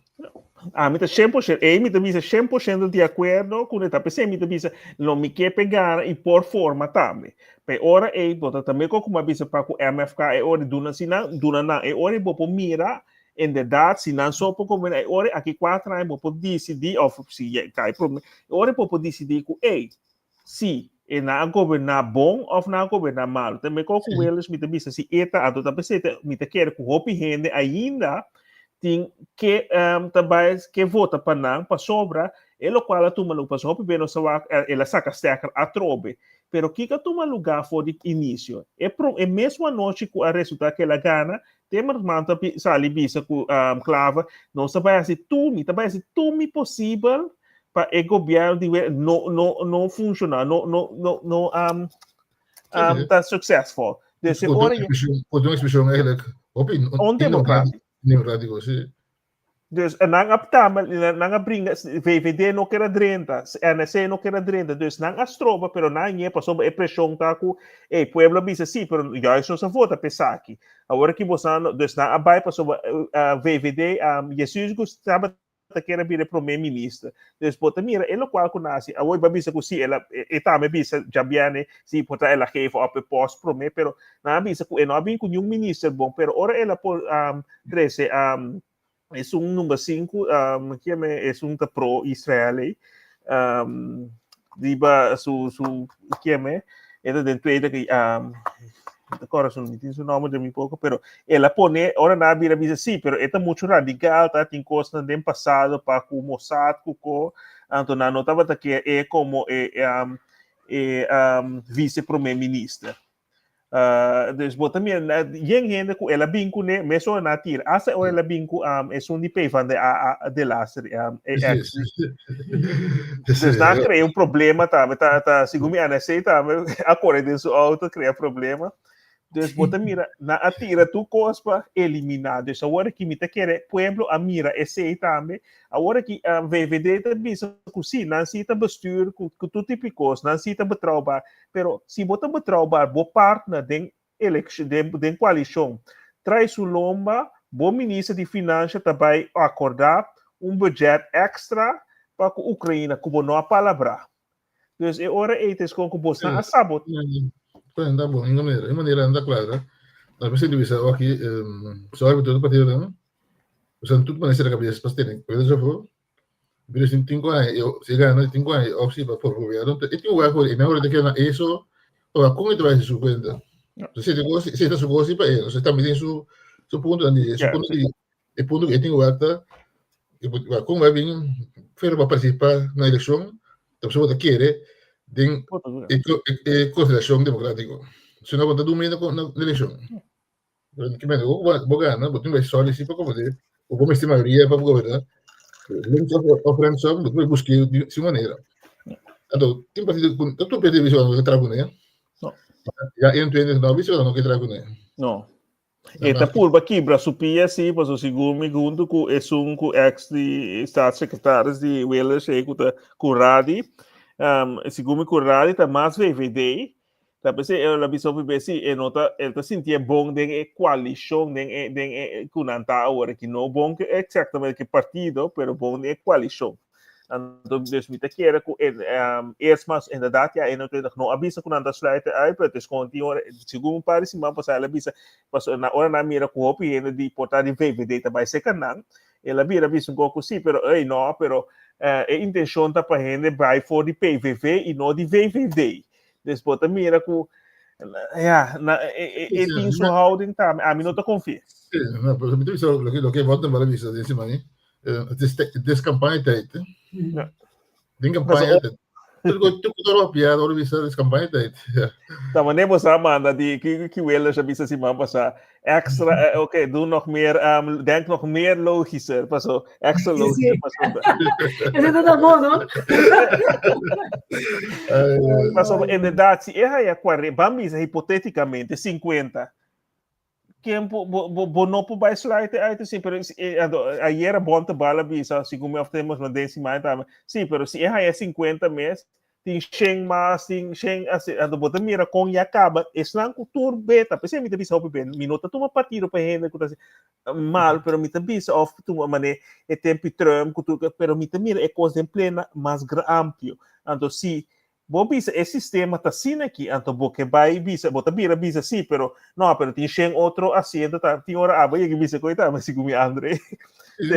Ami ta 100%, ei mi ta bisa 100% di akuerdo ku ta p'esei mi ta bisa lo mi ke p'e gana i por forma tambe. P'e ora ei bo ta tambe ku a bisa pa ku MFK e ora duna si nan duna nan e ora ei bo por mira inderdaad si nan so por goberna e ora aki kuater aña bo por disidí òf si kai prome e ora ei bo por disidí ku ei si e nan a goberná bon òf nan a goberná malu. Tambe ku Wilders mi ta bisa si e ta anto ta p'esei mi ta kere ku hopi hende ainda tin ke um, ta bai ke vota pa nan pasobra e lokual a tuma lugar pasobra hopi be nos a wak el a saka stekker atrobe pero kiko a tuma lugar for di inisio e pro e mesmo anochi ku a resulta ku el a gana Timmermans ta sali bisa ku um, Klaver nos ta bai hasi tur mi ta bai hasi tur mi posibel pa e gobierno di no no no funciona no no no no um, um, ta succesvol. Dus e ora Por een expresión eigenlijk hopi ondemocratico. Democrático, sí. Dus en nan a tama, nan a bringa, VVD no kera drenta, NSC no kera drenta, dus nan a stroba, pero nan nye pasobra e presión ta ku, hey, pueblo bisa sí, pero juist nos a vota p'esaki. Awor ki bosan, dus nan a bai pasobra uh, VVD, um, Jesus gustaba ta kere bira prome minister. Dus bo ta mira e lokual ku nasi, awor bo a bisa ku si, el a, e tambe bisa djabièrnè, si por ta el a geven op e post prome, pero nan a bisa ku e no a bin ku niun minister bon, pero ora el a por um, trese um, esun number sinku, um, kieme esun ta pro Israel ei, um, riba su, su kieme, e ta den tweede, um, Acorda su, mi tin su nomber de mi poco, pero el a pone, ora na bira bisa sí, pero e ta mucho radical, ta tin cosnan den pasado pa cu Mossad cu co, anto nan no tabata ke e como e, um, e um, vice prome minister. Uh, dus bo ta mira, yen hende cu el a bin cune, meso na tira. Hasta ora el a bin cu um, esun di P van de A, A de laatste, um, e ex. Dus na crea un problema tambe, ta, ta, segun mi NSC tambe, a corre den su auto, crea problema. Dus bo ta mira, na a tira tu cos pa eliminá. Dus awor ki mi ta kere, pueblo a mira esei tambe. Awor ki um, VVD ta bisa ku sí, nan sí ta bestuur ku, ku tu tipo cos, nan sí ta betrouwbaar. Pero si bo ta betrouwbaar, bo partner den elekshon, den, den koalishon, trae su lomba, bo minister di finansha ta bai akordá un budget èkstra pa ku Ukraina ku bo no a palabrá. Dus e ora ei ta eskon ku bosnan a sabot. Bueno, ta bon, in manera, in manera anda clara. Maar presidente bisa aki, um, sorry, todo partido dan. Usan tudo maneira será cabeça para terem, pero eso foi. Pero sin 5 años, eu se gana 5 años, of si pa por governo, e tin lugar por, e mejor de que na eso, o con e vai su cuenta. Se te se ta su gosi pa e, se también su su punto di su punto di e punto que tin lugar ta e con vai bin pero pa participar na elección, ta persona ta quiere den e, e, e consideración democrático. Si no, ta dumina con na elección. Pero que men, bo gana, bo tin soli si pa como de, o bo mester mayoria pa gobernar. Links of of rechtsom, bo tin busca di su manera. Anto, tin partido ku to partido bisa no ke traha kuné. No. Ya 21 no bisa no ke traha kuné. No. E ta purba kibra su pia sí, paso segun mi huntu ku esun ku ex di staatssecretaris di Wilders e ku ta Curradi, um, segun mi Curradi ta mas VVD, Ta p'esei el a bisa hopi bes, sí, e no ta, el ta sintié bon den e koalishon, den e, den e, ku nan ta awor aki. No bon ke eksaktamente ke partido, pero bon den e koalishon. Anto, dus mi ta kere ku e, um, eerst mas, inderdaad, ja, 21 no a bisa ku nan ta sluiten uit, pero het is gewoon tin ora, segun un par di siman pasá el a bisa, paso na ora nan mira ku hopi hende di por ta di VVD ta bai serka nan, el a bira bisa un koko sí, pero ey, no, pero eh, e intenshon ta pa hende bai for di PVV i no di VVD. Dus bo ta mira ku ja, na, e, e, e tin su houding tambe. A mi no ta confia. Sí, no, pero mi ta bisa lo que lo que Wouter Mara bisa den semana, eh, het is het is campagnetijd, hè. Ja. Den campagne tijd. Tur tur tur op ja, ora bisa het is campagnetijd. Ja. Ta wanneer bo sa manda die ki ki Wilders a bisa siman pasá extra eh, oké, doe nog meer um, denk nog meer logischer, paso extra logischer paso. Ese ta bon, no? Paso inderdaad, si e haya 40, ban bisa hipotéticamente 50. Ken bo, bo, bo, bo no por bai sluiten uit así, pero si, eh, ando, ayer a Bonte Bala bisa, segun mi of tenemos na den siman tambe. Sí, pero si e haya 50 mes, tin shen mas, tin shen así, ando bo ta mira kon ya kaba, esnan ku tur beta, p'esei mi ta bisa hopi ben, mi no ta tuma partido pa hende ku ta hasi mal, pero mi ta bisa of tuma mane e tempi Trump ku tur, pero mi ta mira e kos den plena mas amplio. Anto si Bo bisa e sistema ta asina aki, anto bo ke bai bisa, bo ta bira bisa si, pero no, pero tin shen otro asiento ta, tin ora abo yega bisa koe tambe, segun mi Andre.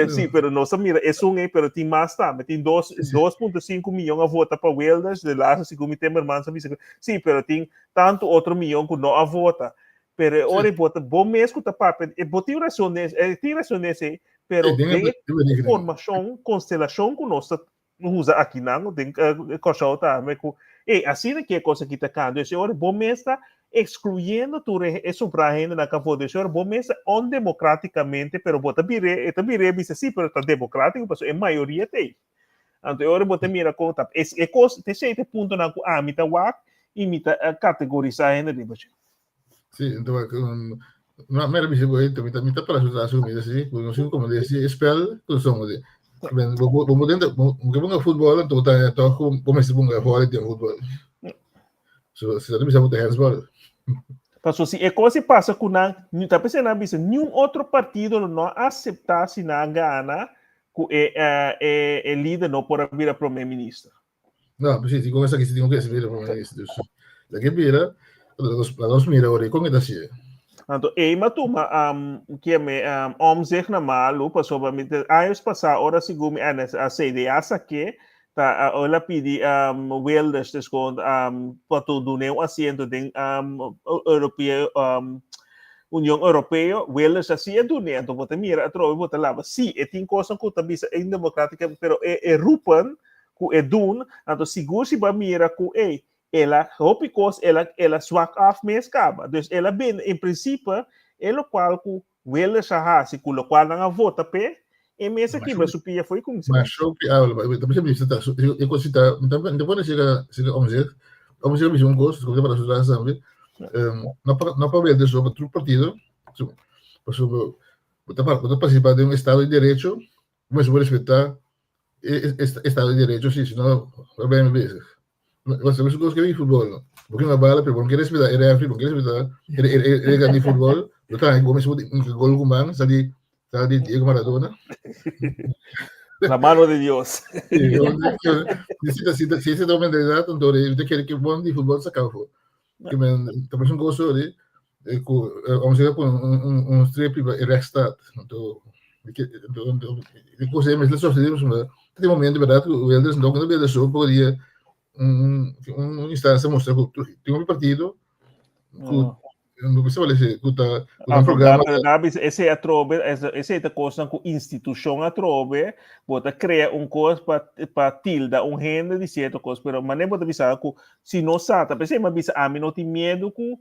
Sí, pero nos a mira esun ei, pero tin mas tambe, tin dos, 2.5 miyon a vota pa Wilders, de laatste segun mi Timmermans a bisa, sí, pero tin tantu otro miyon ku no a vota. Pero e ora ei bo ta, bo mes ku ta papia, e bo tin rason den, e tin rason den esei, pero den e formashon, konstelashon ku nos ta usa akinan den Kòrsou tambe ku ey asina ke e kos aki ta kambia e ora bo mes ta ekskluyendo tur e sobrá hendenan ku a vota e ora bo mes ta ondemokratikamente pero bo ta bir'é e ta bir'é bisa si pero ta demokratiko pasobra e mayoria ta ei anto e ora bo ta mira kon ta e kos ta esei ta e puntonan ku ami ta wak i mi ta kategorisá hende riba dje. Sí, entonces, no, mera bisa ko ito, mita mita para sa su mita sí, no sé como decir, spel, kun songo de. Ben, bo bo bo dentro, bo bo bunga fútbol, entonces ta to ko bo mesti bunga volley de fútbol. So, si ta bisa bo handsball. Paso si e kos pasa ku nan, ni ta pensé nan bisa ni un otro partido lo no acepta si nan gana ku e e e líder no por a bira prome minister. No, precies, die kon esaki si tin que bira prome minister. Dus, la que bira, la nos mira ora kon eta si. Anto ei ma tuma um, que me um, omzicht na malu, pasobra mi te años pasá ora segun mi NS a CDA saké, ta uh, ela pidi um, Wilders dus gewoon um, pa tu dune un asiento den um, Europeo um, Union Europeo, Wilders a si e dune, anto bo ta mira atrobe bo ta laba. Si, e tin kosnan ku ta bisa indemocrática, pero e, e roepen ku e dun, anto sigur si bo a mira ku ey, el a hopi kos el a el a zwak af mes kaba. Dus el a bin en principe e lokual ku Wilders a hasi ku lokual nan a vota p'e, e mes a kibra su pia fo'i kuminsá. Ma show pi habla, pa ta bisa ta e kos si ta mi ta mi ta pone sega sega omzicht, omzicht a bisa un kos, ku ta para su tras tambe, no pa no pa Wilders so, pa tur partido, pasobra bo ta bo ta participa den un estado di derecho, bo mester por respeta e estado di derecho si, si no bo ta bezig. Bo sabe su kos ke di futbol no. Bo kima bala pero bo no ke respeta e refri, bo no ke respeta e regla di futbol, bo ta bo mes un gol ku man sa di sa di Diego Maradona. La mano de Dios. Si si si si ta mentalidad anto mi ta kere ke bon di futbol sa kafo. Ke men ta un kos ori ku vamos a pone un un streep riba e rechtsstaat. Anto e kos ei mester sosodé pasobra tin momento berdad ku Wilders no ku Wilders so por dia un un instancia mustra ku tin un partido ku no bisa wale ku ta ku ta programa Esei atrobe esei ta kosnan ku institushon atrobe bo ta krea un kos pa pa tilda un hende di sierto kos pero manera bo ta bisa ku si no sa ta p'esei mi a bisa ami no tin miedu ku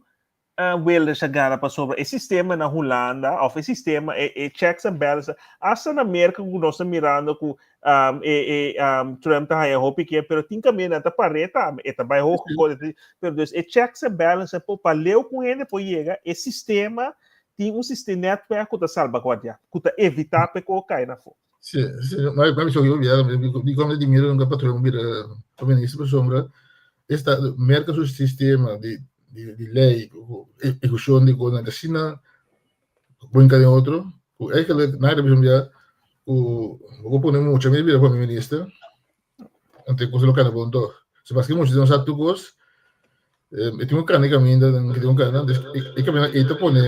Wilders a gana pasobra e sistema na Hulanda of e sistema e e checks and balances hasta na Merca ku nos ta mirando ku um, e e um, Trump ta haya hopi ke pero tin kaminda nan ta par'é tambe e ta bai hoge kote pero dus e checks and balances por pa leu ku hende por yega e sistema tin un sistema netwerk ku ta salbaguardiá ku ta evitá pa e kos kai na afó. Sí, sí, maar ik ben zo heel ja, die kwam die meer een patroon weer minister pasobra esta Merca su sistema di di di ley ejecución di cosnan asina brinca den otro cu eigenlijk na revision ya cu bo pone mucha mi bira prome minister ante cos lo cana bon toch so paske mucha no sa tur cos e tin un cana e caminda e tin un cana e caminda e ta pone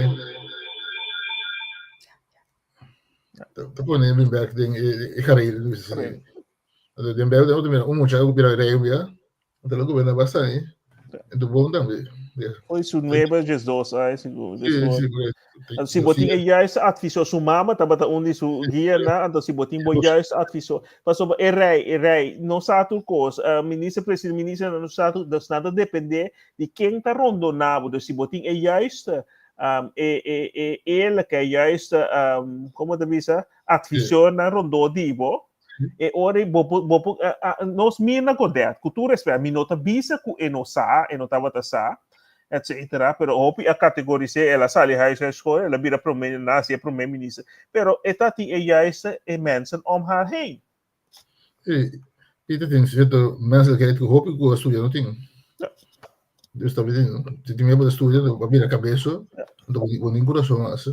Ta pone bin bek den e carrera den bek den mira un mucha ku bira rei un bia anto lo goberna basta ahí en tu bon tambe. Hoy su nueve diesdos ay sigur. Si bo tin e juiste adviso su mama tabata un di su guia na anto si bo tin bo juiste adviso pasobra e rei e rei no sa tur kos minister presidente minister no sa tur dus nan ta depende di ken ta rondona bo dus si bo tin e juiste um, e, e, e eerlijke, juiste, um, como te bisa, adviseurnan rondó di bo, e ora bo, bo, bo, uh, uh, nos Mirna Godet, ku tur respect, mi no ta bisa ku e no sa, e no tabata sa, etcetera, pero hopi a categoris'é, el a sali huis uit school, el a bira prome, naci e prome minister, pero e ta tin e juiste e mensen om haar heen. Sí, y ta tin cierto menselijkheid cu hopi cu a studia no tin. Ja. Dus ta tin, si tin miedo studia, bo bira cabeso, anto bo tin curason mas.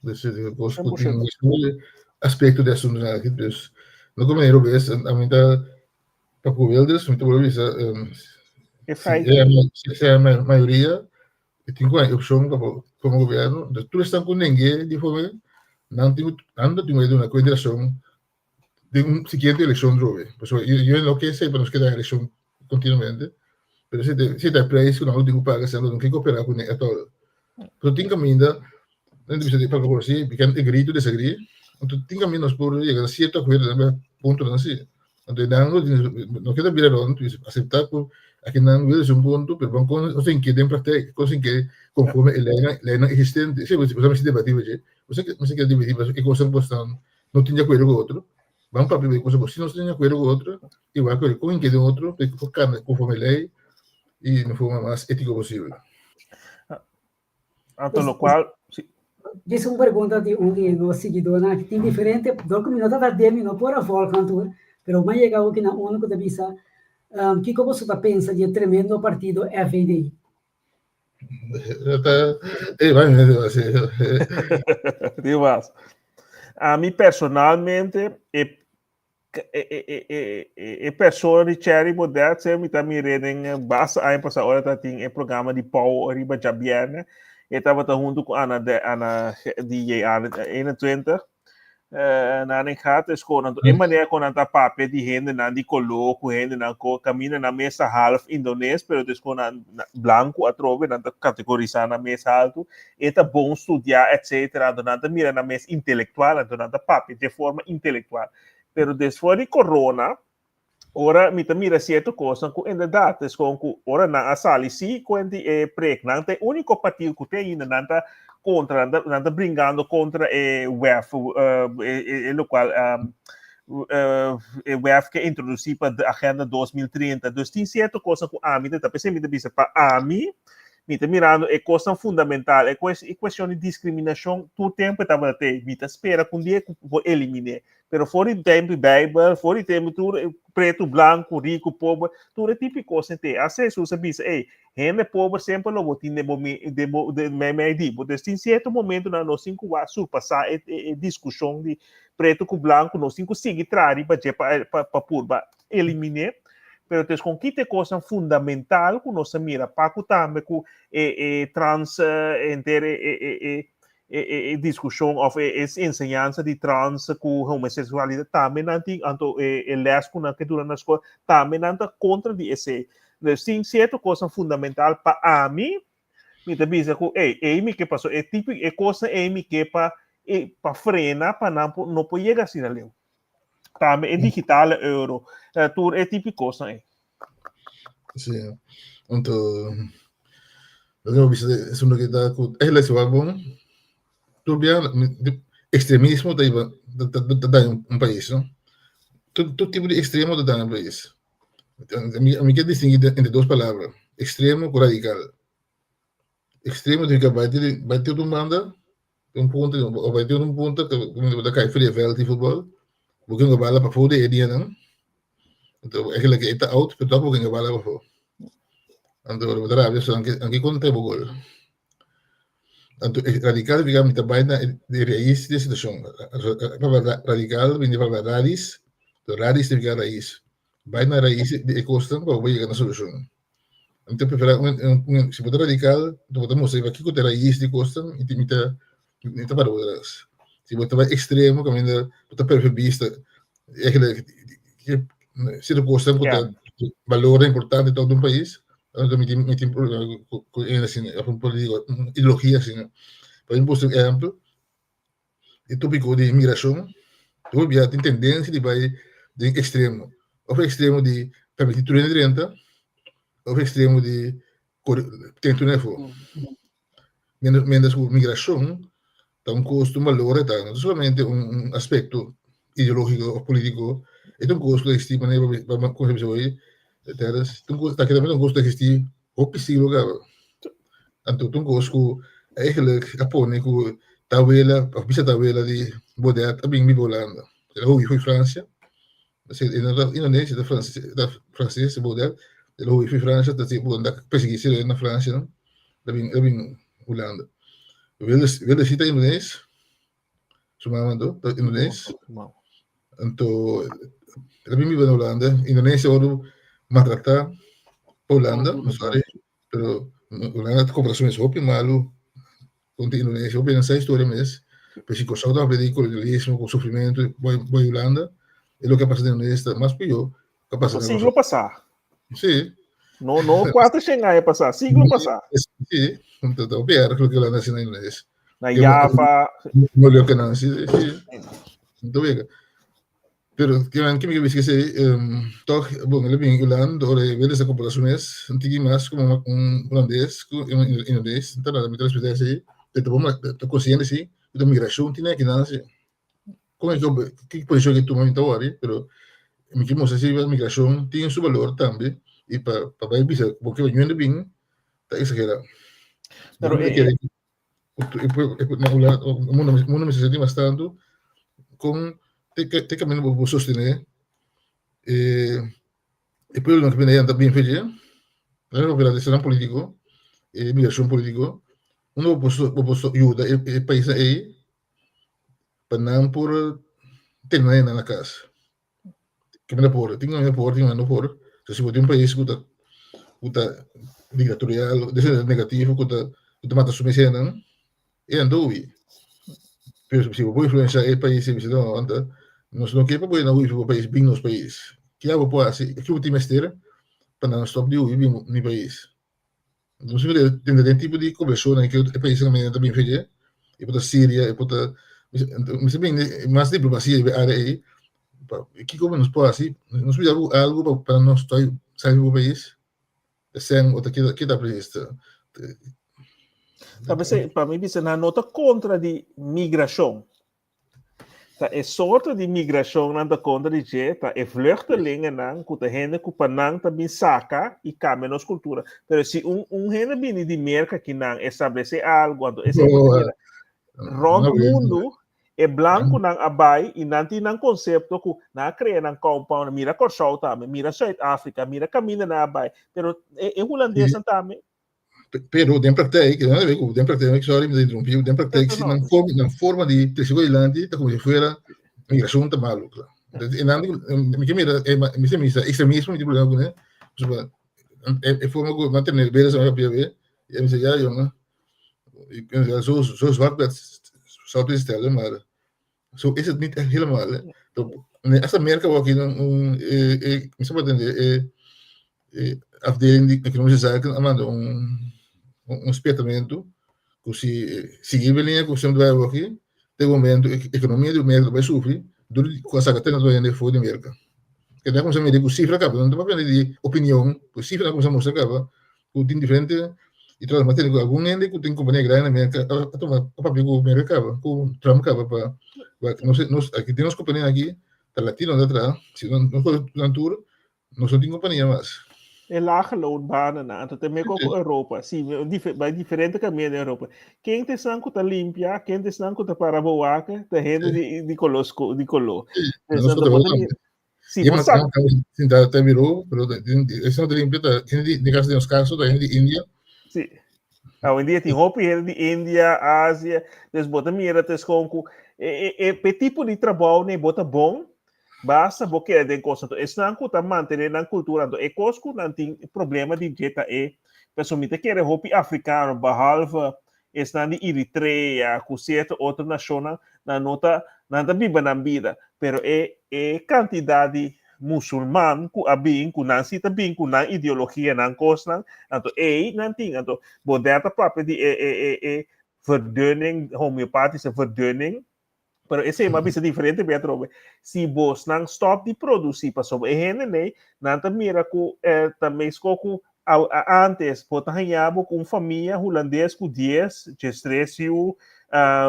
Dus e cos cu tin aspecto di asunto aki, dus no cu manera bes, a mi ta pa cu Wilders, mi ta bolbe bisa, E feit. Si e mayoria, e tin cu hay opcion pa forma gobierno, dus tur esnan cu neng'e di forma, nan tin cu, nan lo tin cu duna consideracion den un siguiente eleccion drobe. Pasobra yo no ke esey pa nos keda den eleccion continuamente, pero si ta si ta e prijs cu nan lo tin cu paga, si nan lo no ke coopera cune at all. Pero tin caminda, nan ta bisa di papia si, we can agree to disagree, anto tin caminda nos por yega na cierto acuerdo den puntonan si. Anto nan lo tin, no ke ta bira rond, acepta cu aki nan wil es un punto, pero ban con nos tin ke den praktijk, con nos tin ke conforme e leynan, leynan existente. Si, bo sa mester debati bo dje, bo sa mester keda debati pasobra e cosnan cu bo stan no tin di acuerdo cu otro, ban papia bay cosa si nos tin di acuerdo cu otro y wak cu con ke den otro pa por cambia conforme ley y na forma mas etico posibel. Anto locual si. Djis un pregunta di un di nos siguidónan aki. Tin diferente, dor ku mi no ta ta den mi no por a volg nan tur, pero mi a yega awoki na unu ku ta bisa, Kiko boso ta pensa di e tremendo partido FVD? Dimas. Ami personalmente e e e e persona di Cherry Baudet se mi ta mir'é den basta aña pasá ora ta tin e programa di Pauw riba djabièrnè. E tabata huntu ku Ana de Ana DJ Ana 21. Nan en gaat is gewoon e manera kon nan ta papia di hendenan di koló ku hendenan ko kaminda nan mes ta half indones pero dus kon nan blanku atrobe nan ta kategorisá nan mes haltu e ta bon studiá etcetera anto nan ta mira nan mes intelektual anto nan ta papia dje forma intelektual pero despues di corona ora mi ta mira cierto cosnan cu inderdaad es con cu ora nan a sali sí con di e preek nan ta e único partido cu te ainda nan ta contra nan ta, nan ta bringando contra e wef uh, e, e, e locual um, uh, e wef que introducí pa de agenda 2030 dus tin cierto cosnan cu ami ta pensé mi ta bisa pa ami Mi ta mirando e kosnan fundamental, e kues e kuestion di diskriminashon tur tempu e tabata te. Mi ta spera ku un dia ku por elimin'é. Pero for di tempu di Beibel, for di tempu tur e pretu, blanku, riku, pober, tur e tipo di kosnan te. Asta Hesus a bisa, ey, hende pober semper lo bo tin den bo mi den bo den meimei di bo. Dus tin sierto momentunan nos tin ku wak surpasá e e e diskushon di pretu ku blanku, nos tin ku sigui traha riba dje pa pa pa purba eliminé, pero tes con kita e cosnan fundamental cu nos ta mira, pa cu tambe cu e e trans henter e e e e e e discusion of e e enseñansa di trans cu homosexualidad tambe nan tin, anto e e les cu nan ke duna na school tambe nan ta contra di esey. Dus tin cierto cosnan fundamental pa ami, mi ta bisa cu ey, ey mi ke paso e tipo e cosnan ey mi ke pa e pa frena pa nan por no por yega asina leu. Tambe e digitale euro, tur e tipo di cosnan ey. Sí. Anto, lo que bisa es uno que ta ku eigenlijk si wak bon, tur bia extremismo ta iba ta ta ta daña un pais, no? Tur tur tipo di extremo ta daña un pais. Mi mi ke distingui entre dos palabra, extremo ku radical. Extremo significa bai te bai te otro banda un punto o bai te un punto ku ta kai for di e veld di futbol, bo ke bala pafó di e dianan. Anto eigenlijk e ta out, pero tok bo ke bala pafó. Anto bo ta rabia so anke anke konta bo gol. Anto e radical significa mi ta bai na e rais di e situacion. E palabra radical bini di e palabra radis, anto radis significa rais. Bai na rais di e cosnan pa bo yega na solucion. Mi ta prefera un un si bo ta radical bo ta mustra riba kiko ta e rais di cosnan y mi ta mi ta para bo atras. Si bo ta bai extremo caminda bo ta perde bista eigenlijk cierto cosnan cu ta balornan importante tok di un pais anto mi tin mi tin problema cu cu hende asina of un politico un ideologia asina. Pa mi busca un ehempel e tópiko di migrashon, hopi bia tin tendensia di bai den ekstremo, òf ekstremo di permití tur hende drenta, òf ekstremo di kore tene tur hende afó. Miéntras miéntras ku migrashon ta un kos, ta un balor e ta, no ta solamente un un aspekto ideológiko òf polítiko, e ta un kos ku ta eksistí manera pa pa ku ta bisa hoy, ta un kos, ta un kos ku ta eksistí. Hopi siglo kaba. Anto ta un kos ku eigenlijk a pone ku tawela of bisa tawela di Baudet a bin biba Hulanda. El a hui fo'i Francia. E no ta Indonesia, ta Franses, ta Franses Baudet. El a hui fo'i Francia, ta bon ta persegui si na Francia no. El a bin, el a bin Hulanda. Wilders, Wilders si ta Indones. Su mama anto ta Indones. Anto el a bin biba na Hulanda. Indonesia wòrdu maltratá pa Hulanda, no sorry, pero Hulanda ta komportá su mes hopi malu kontra Indonesia. Hopi nan sa historia mes. Pero si Kòrsou ta papia di kolonialismo ku sufrimentu bai bai Hulanda, e loke a pasa den Indonesia ta mas pió ku a pasa na Siglo Kòrsou. pasá. Sí. No, no 400 aña pasá, siglo pasá. Sí, ta ta hopi erg loke Hulanda hasi na Indonesia. Na Java. No leo que nan, sí, sí. Anto wega. Pero que man que mi que se um, toch, bon, ele bin Holanda, ora ele se comporta su mes, un tiki mas como un holandés, ku un indones, entonces nada, mi ta respeta ese, te bom, te consciente sí, de migración tiene que nada, sí. Con el que posición que toma mi ta worry, pero mi que mostra si la migración tiene su valor también, y pa pa bai bisa, porque yo bin, ta exagera. Pero, Mundo mundo mester sinti mas tantu kon te kaminda bo por sostené e e pueblonan ku bini ayan ta bin fe dje nan por esnan polítiko e migrashon polítiko unda bo por bo por yuda e paisnan ei pa nan por tene nan na kas. Kaminda por, tin kaminda por, tin kaminda no por. So si bo tin un pais ku ta ku ta dictatorial, negativo, ku ta ku ta mata su mes hendenan, e nan ta hui. Pero si bo por influencia e pais e bisa no, anta nos no ke pa bo nan hui for bo pais bin nos pais. Ke abo por hasi? Ke bo tin mester pa nan stop di hui bin mi pais? Nos mira den den tipo di kombersashonnan ku e paisnan menen ta bin feye, e por ta Siria, e por ta mester bin mas diplomasia riba e área ei, pa kiko nos por hasi, nos mira algu pa pa nos ta sali di bo pais, esei o ta kita kita presis ta. Ta p'esei pa mi bisa nan no ta kontra di migrashon, Ta e sorto di migrashon nan ta kontra di dje, ta e vluchtelingennan ku ta hende ku pa nan ta bin saka i kambia nos kultura. Pero si un un hende bini di Merka ki nan establesé algu, anto esei por ta keda rònt mundu, e blankunan a bai i nan tin nan konsepto ku nan a krea nan compound, mira Kòrsou tambe, mira Zuid Afrika, mira kaminda nan a bai. Pero e hulandesnan tambe. Pero den praktijk, den praktijk, sorry mi ta interrumpí, den praktijk si nan forma, nan forma di trese ku dilanti ta komo si fuera migrashon ta malu. E nan mi ke mira, mi sa misa ekstremismo mi tin problema kuné, pasobra e forma ku nan tene bere sa papia be, i mi sa ya yonga, zo zo zwart werd zou het stellen, maar zo is het niet echt helemaal. Hasta Merka wou aki un mi sa por tende e e afdeling di economische zaken a manda un un spiertamentu ku si sigui e liña ku semper bai awor aki te momento e ekonomia di Merka ta bai sufri dor di ku a saka tenta hende for di Merka. Keda a kuminsá mira ku sifra kaba no ta papia di opinion ku sifra a kuminsá mustra kaba ku tin diferente i tras mas tene ku algun hende ku tin kompania grandi na Merka a tuma a papia ku Merka kaba ku Trump kaba pa nos nos aki tin nos kompania aki ta latino ta traha si no nos kore nan tur nos no tin kompania mas. E lage loonbanen anto te meko ku Europa si bai diferente kaminda den Europa ken ta esnan ku ta limpia ken ta esnan ku ta para bowake ta hende di di kolo di kolo. Si bo sa. Sinta ta biro, pero esnan ta limpia ta hende di, den caso di nos caso, ta hende di India. Si. Awendia tin hopi hende di India, Asia, dus bo ta mira ta escon cu e, e, e tipo di trabou ne bo ta bon, basta bo keda den cos. Anto esnan cu ta mantene nan cultura, anto e cos cu nan tin problema di dje ta e, pasobra mi ta kere hopi africano, behalve esnan di Eritrea ku sierto otro nashonnan, nan no ta, nan ta biba nan bida, pero e e kantidat di musulman ku a bin, ku nan si ta bin ku nan ideologia, nan kosnan, anto ei nan tin, anto Baudet ta papia di e e e e verdunning, homeopatische verdunning, pero esei m'a bisa diferente bia atrobe, si bosnan stop di produci pasobra e hende nei, nan ta mira ku eh, ta mesko ku antes bo ta haña bo ku un famia hulandes ku dies, diestres yu,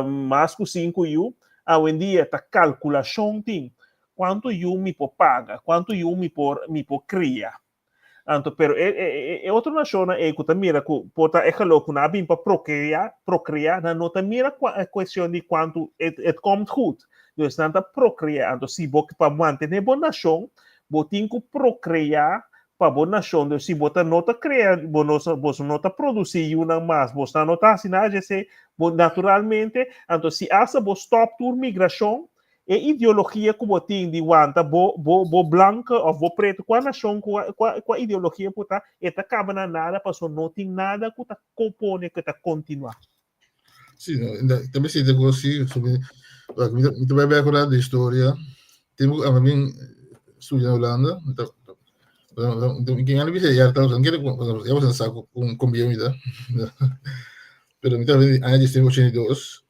mas ku sinku yu, awendia ta kalkulashon tin, kuantu yu mi por paga, kuantu yu mi por mi por kria. Anto, pero e, e, e, e otro nashonnan ei ku ta mira ku por ta e geloof ku nan a bin pa prokreá, prokreá, nan no ta mira kua e kuestion di kuantu het, het komt goed. Dus nan ta prokreá. Anto si bo pa mantené bo nashon, bo tin ku prokreá pa bo nashon. Dus si bo ta no ta krea, bo no boso no ta produsí yunan mas, bosnan no ta hasi nada dje esei, bo naturalmente, anto si asta bo stòp tur migrashon, E ideologia ku bo tin di wanta bo bo bo blanke of bo pretu, kua nashon kua kua kua ideologia ku ta, e ta kaba na nada paso no tin nada ku ta kopone ku ta kontinuá. Sí, no, inda, tambe si te si, so mi, wak, mi, mi ta bai bai akorda di historia. Tempo ku ami bin studia na Hulanda, mi ta, mi ken ali bisa ya ta, mi kere ya boso sa ku kon bieu mi ta. Pero mi ta bin aña 1982.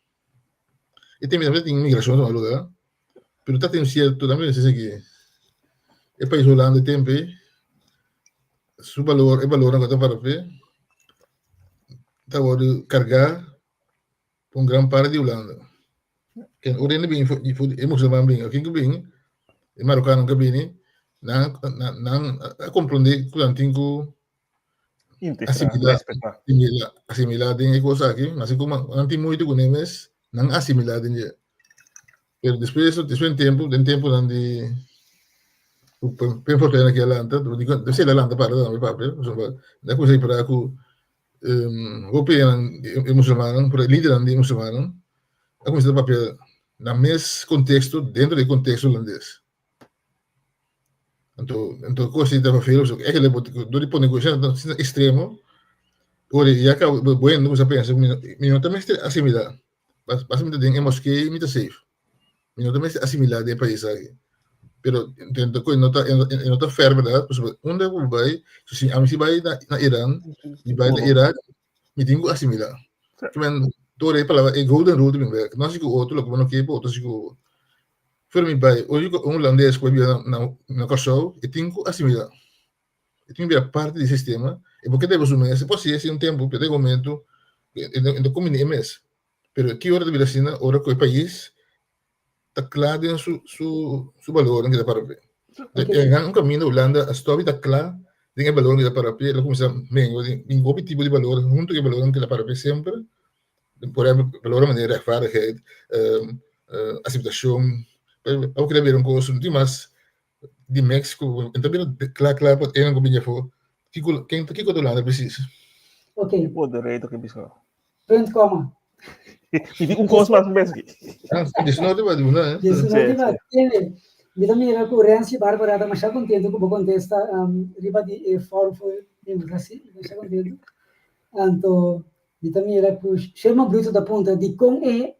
E tempo tambe tin migracion na lugar, pero ta tin cierto tambe si ki e pais Hulanda e tempo ei su balor e balornan ku ta para p'e ta wòrdu kargá pa un gran parti di Hulanda. Ken ora hende bini for e musulman bini o ken ku bini e marokano ku bini nan nan a komprondé ku nan tin ku Integrar, respetá. Asimilá, asimilá den e kos aki, así como nan tin moeite ku nan mes, nan asimilá den dje. Pero despues, despues den tempu, den tempunan di ku Pim Fortuyn aki a lanta, debe ser el a lanta para tambe papia, pasobra nan a kuminsá ripará ku hopi e musulmannan, por e lidernan di e musulmannan a kuminsá ta papia nan mes konteksto dentro di e konteksto hulandes. Anto, anto kos ta vervelend, pasobra eigenlijk bo dor di pone kos asina extremo, ora ya kaba bo hende kuminsa pensa mi mi no ta mester asimilá, basta mi ta den e moskee mi ta safe, mi no ta mester asimilá den e pais aki. Pero no ta e no ta fair berdad, pasobra unda ku bo bai, si ami si bai na na Iran, mi bai na Irak, mi tin ku asimilá. Tur e palabra e golden rule ta bin bek, no hasi ku otro loke bo no ke pa otro hasi ku bo. Pero mi bai, ora ku un hulandes ku a biba na na Kòrsou, e tin ku asimilá. E tin ku bira parti di e sistema. E por keda riba su mes, e por hasi esei un tempu, pero den momentu e no kombiní e mes. Pero ki ora ta bira asina? Ora ku e pais ta kla den su su su balornan ku e ta para p'e. Un kaminda Hulanda a stòp di ta kla den e balornan ku e ta para p'e, el a kuminsá mengua den hopi tipo di balor huntu ku e balornan ku el a para p'e semper. Por ehempel, balornan manera rechtvaardigheid, aceptacion, abo keda bira un cos no tin mas di Mexico, e ta bira cla cla pa enan cu bini afo, kico ken kico ta Hulanda precies. Ok. Tipo derecho ke bisa. Punt komma. Mi tin un cos mas mes aki. Ah, 19 ba duna, eh? 19 ba, tiene. Mi ta mira cu Renzi Barbara ta masha contento cu bo contesta um, riba di e Forum for Democracy, masha contento. Anto, Mi ta mira ku Sherman Bruto ta puntra dikon e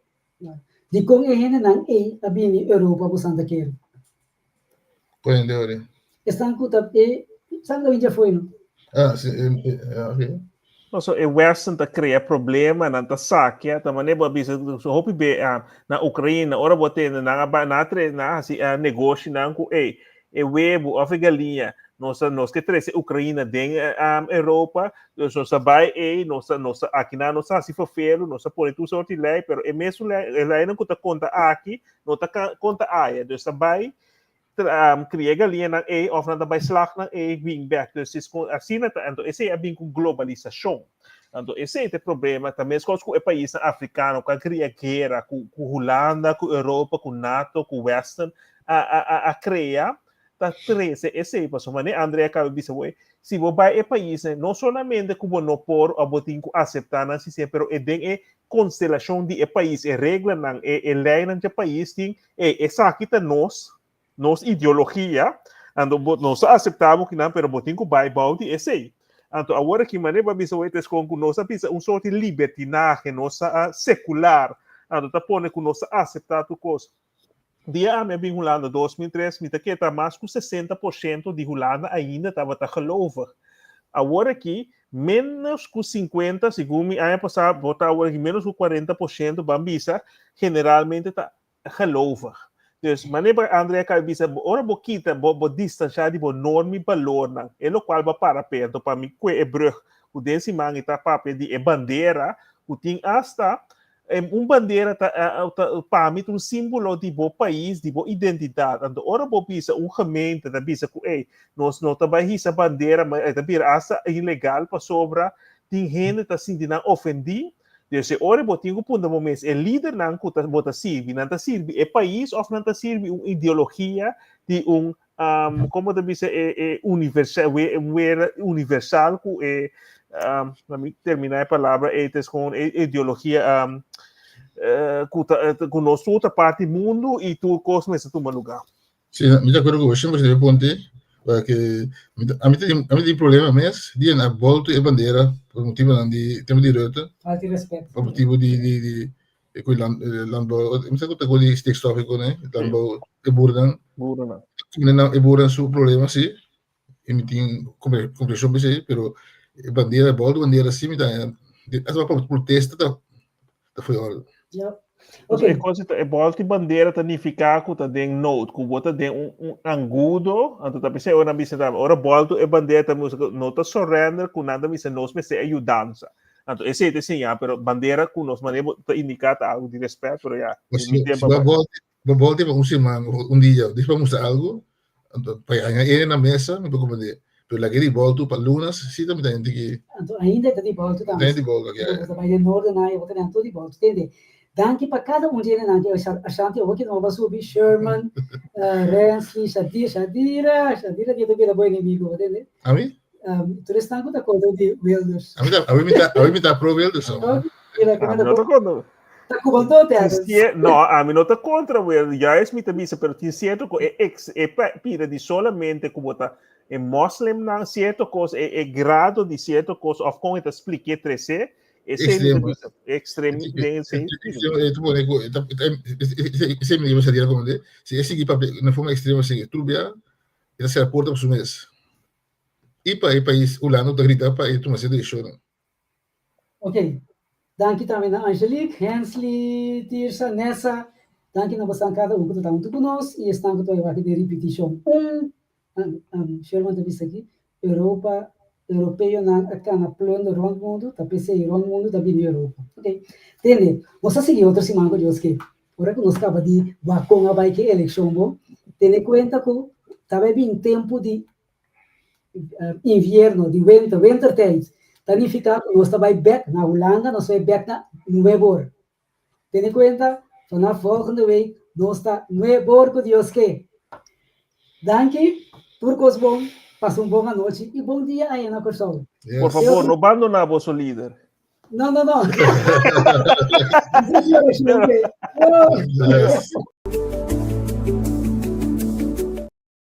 dikon e hendenan ei a bini Europa ku Santa Kere. Kon hende ori? Esnan ku ta e esnan ku ta bini djafo'i no. Ah, si, ah, ok. No, so e Westen ta krea problema, nan ta sakia, ta manera bo a bisa, so hopi be ah, na Ukraina, ora bo tende nan a ba, nan a tre, nan a hasi ah, negoshi nan ku ei, e webu of e galiña, nos ta nos ke trese Ukraina den Europa, dus nos ta bai ei, nos ta nos ta akinan nos ta hasi ferfelu, nos ta pone tur sort di lei, pero e mesun lei, e leinan ku ta konta aki, no ta konta aya, dus ta bai kria e galiñanan ei of nan ta bai slag nan ei bin bek, dus asina ta, anto esei a bin ku globalisashon. Anto esei ta e problema, ta meskos ku e paisnan afrikano ku a kria guera ku ku Hulanda, ku Europa, ku nato, ku Westen a a a a krea, ta trese esei. Pasobra manera André a kaba di bisa bo, si bo bai e paisnan, no solamente ku bo no por òf bo tin ku aseptá nan sistema, pero e den e konstelashon di e pais, e reglanan, e e leinan dje pais tin, ey esaki ta nos, nos ideologia, anto bo nos ta aseptá bo kinan, pero bo tin ku bai bou di esei. Anto awor aki manera bo a bisa wei ta eskon ku nos a bisa un sorti libertinahe, nos a sekular, anto ta pone ku nos ta aseptá tur kos. Dia ami a bin Hulanda 2003, mi ta keda mas ku 60% di Hulanda ainda tabata gelovig. Awor aki ménos ku 50, segun mi aña pasá, bo ta awor aki ménos ku 40% ban bisa generalmente ta gelovig. Dus manera André a caba bisa, ora bo kita, bo, bo distancia di bo norma y balornan, e locual bo para pe, anto pa mi cue e brug cu den siman y ta papia di e bandera, cu tin hasta Un bandera ta, ta pa mi ta un símbolo di bo pais, di bo identidat. Anto ora bo bisa un gemeente ta bisa ku ey, nos no ta bai hisa bandera, ma e ta bira asta ilegal pasobra tin hende ta sinti nan ofendí. Dus e ora bo tin ku puntra bo mes, e lidernan ku ta bo ta sirbi, nan ta sirbi e pais òf nan ta sirbi un ideologia di un um, como ta bisa e, e universal, we, wera universal ku e um, laat me terminar e palabra, e het is gewoon e ideologia um, uh, ku, ta, eh, ku nos tur ta parti mundo i tur kos mester tuma lugar. Sí, mi ta acuerdo ku bo siempre ponte, porque a mi tin a mi tin problema mes di a volto e bandera por motibonan di tema di Rutte. Falta di respeto. Pa motibo di di di e ku land landbouw mi sa ku ta ku di stikstof e ku ne landbouw e boernan. Boernan. E boernan su problema si i mi tin komprenshon pa esei pero e bandera e bolto bandera si mi ta hasta pa protesta ta ta for di orde. Ja. Ok. E cosa ta, e bolti bandera ta nifica ku ta den nood, ku bo ta den un, un angudo, anto ta pensei ora bisa ta, ora bolto e bandera ta mustra no ta surrender ku nan ta bisa nos mester e yudansa. Anto esei ta siña, pero bandera ku nos manera bo ta indica ta algo di respet, pero ya, Pues mi si, tempo si a ba bai. bolti, ba bolti pa un siman o un dia, dis pa mustra algo, anto pa haña e na mesa, mi por comprende. Pero laga di bolto pa lunas, si ta mi ta hende ki Anto ainda e ta di bolto ta tambe. hende di bolto, ya, Bo ya. ta bai den noorden nan, e bo ta den tur di bolto. Tende, danki pa kada un di hendenan ki Ashanti awor ki no a subi, Sherman, Rensley, Shadira, Shadira, Shadira di ta bira bo enemigo, bo tende? Ami? Tur esnan ku ta kontra di Wilders. Ami ta, ami ta, ami ta pro Wilders. No, mira, Ami no ta kontra. Ta kubanto Terrence. No, ami no ta kontra Wilders. Juist mi ta bisa, pero tin sierto ku e ex, e pida di solamente ku bo ta e moslimnan sierto kos, e, e grado di sierto kos, of kon e ta spliké tresé, esei mi ta bisa, extrem, den esei. E ta pone ku, esei mi ta bisa di, si e sigui papia na forma extremo así, tur bia, e ta sera porta pa su mes. I pa e pais Hulanda ta grita pa e tuma sierto desishonnan. Ok. Danki tambe na Angelique, Hensley, Tirsa, Nessa. Danki na bosan kada un ku ta ta huntu ku nos i esnan ku ta wak den ripitishon. Un, Sherman ta bisa aki, Europa, Europeonan a kana plunder rònt mundu, ta p'esei rònt mundu ta bini Europa. Ok. Tende, nos a sigui otro siman ku Dios ke. Ora ku nos kaba di wak kon a bai ku e elekshon bo, tene kuenta ku ta bai bin tempu di invierno, di winter, wintertijd, ta nifiká ku nos ta bai bèk na Hulanda, nos ta bai bèk na nuebor. Tene kuenta, vanaf volgende week nos ta nuebor ku Dios ke. Danki, tur kos bon, pasa un bon anochi i bon dia aya na Kòrsou. Por favor, no bandoná boso lider. No, no, no. Yes.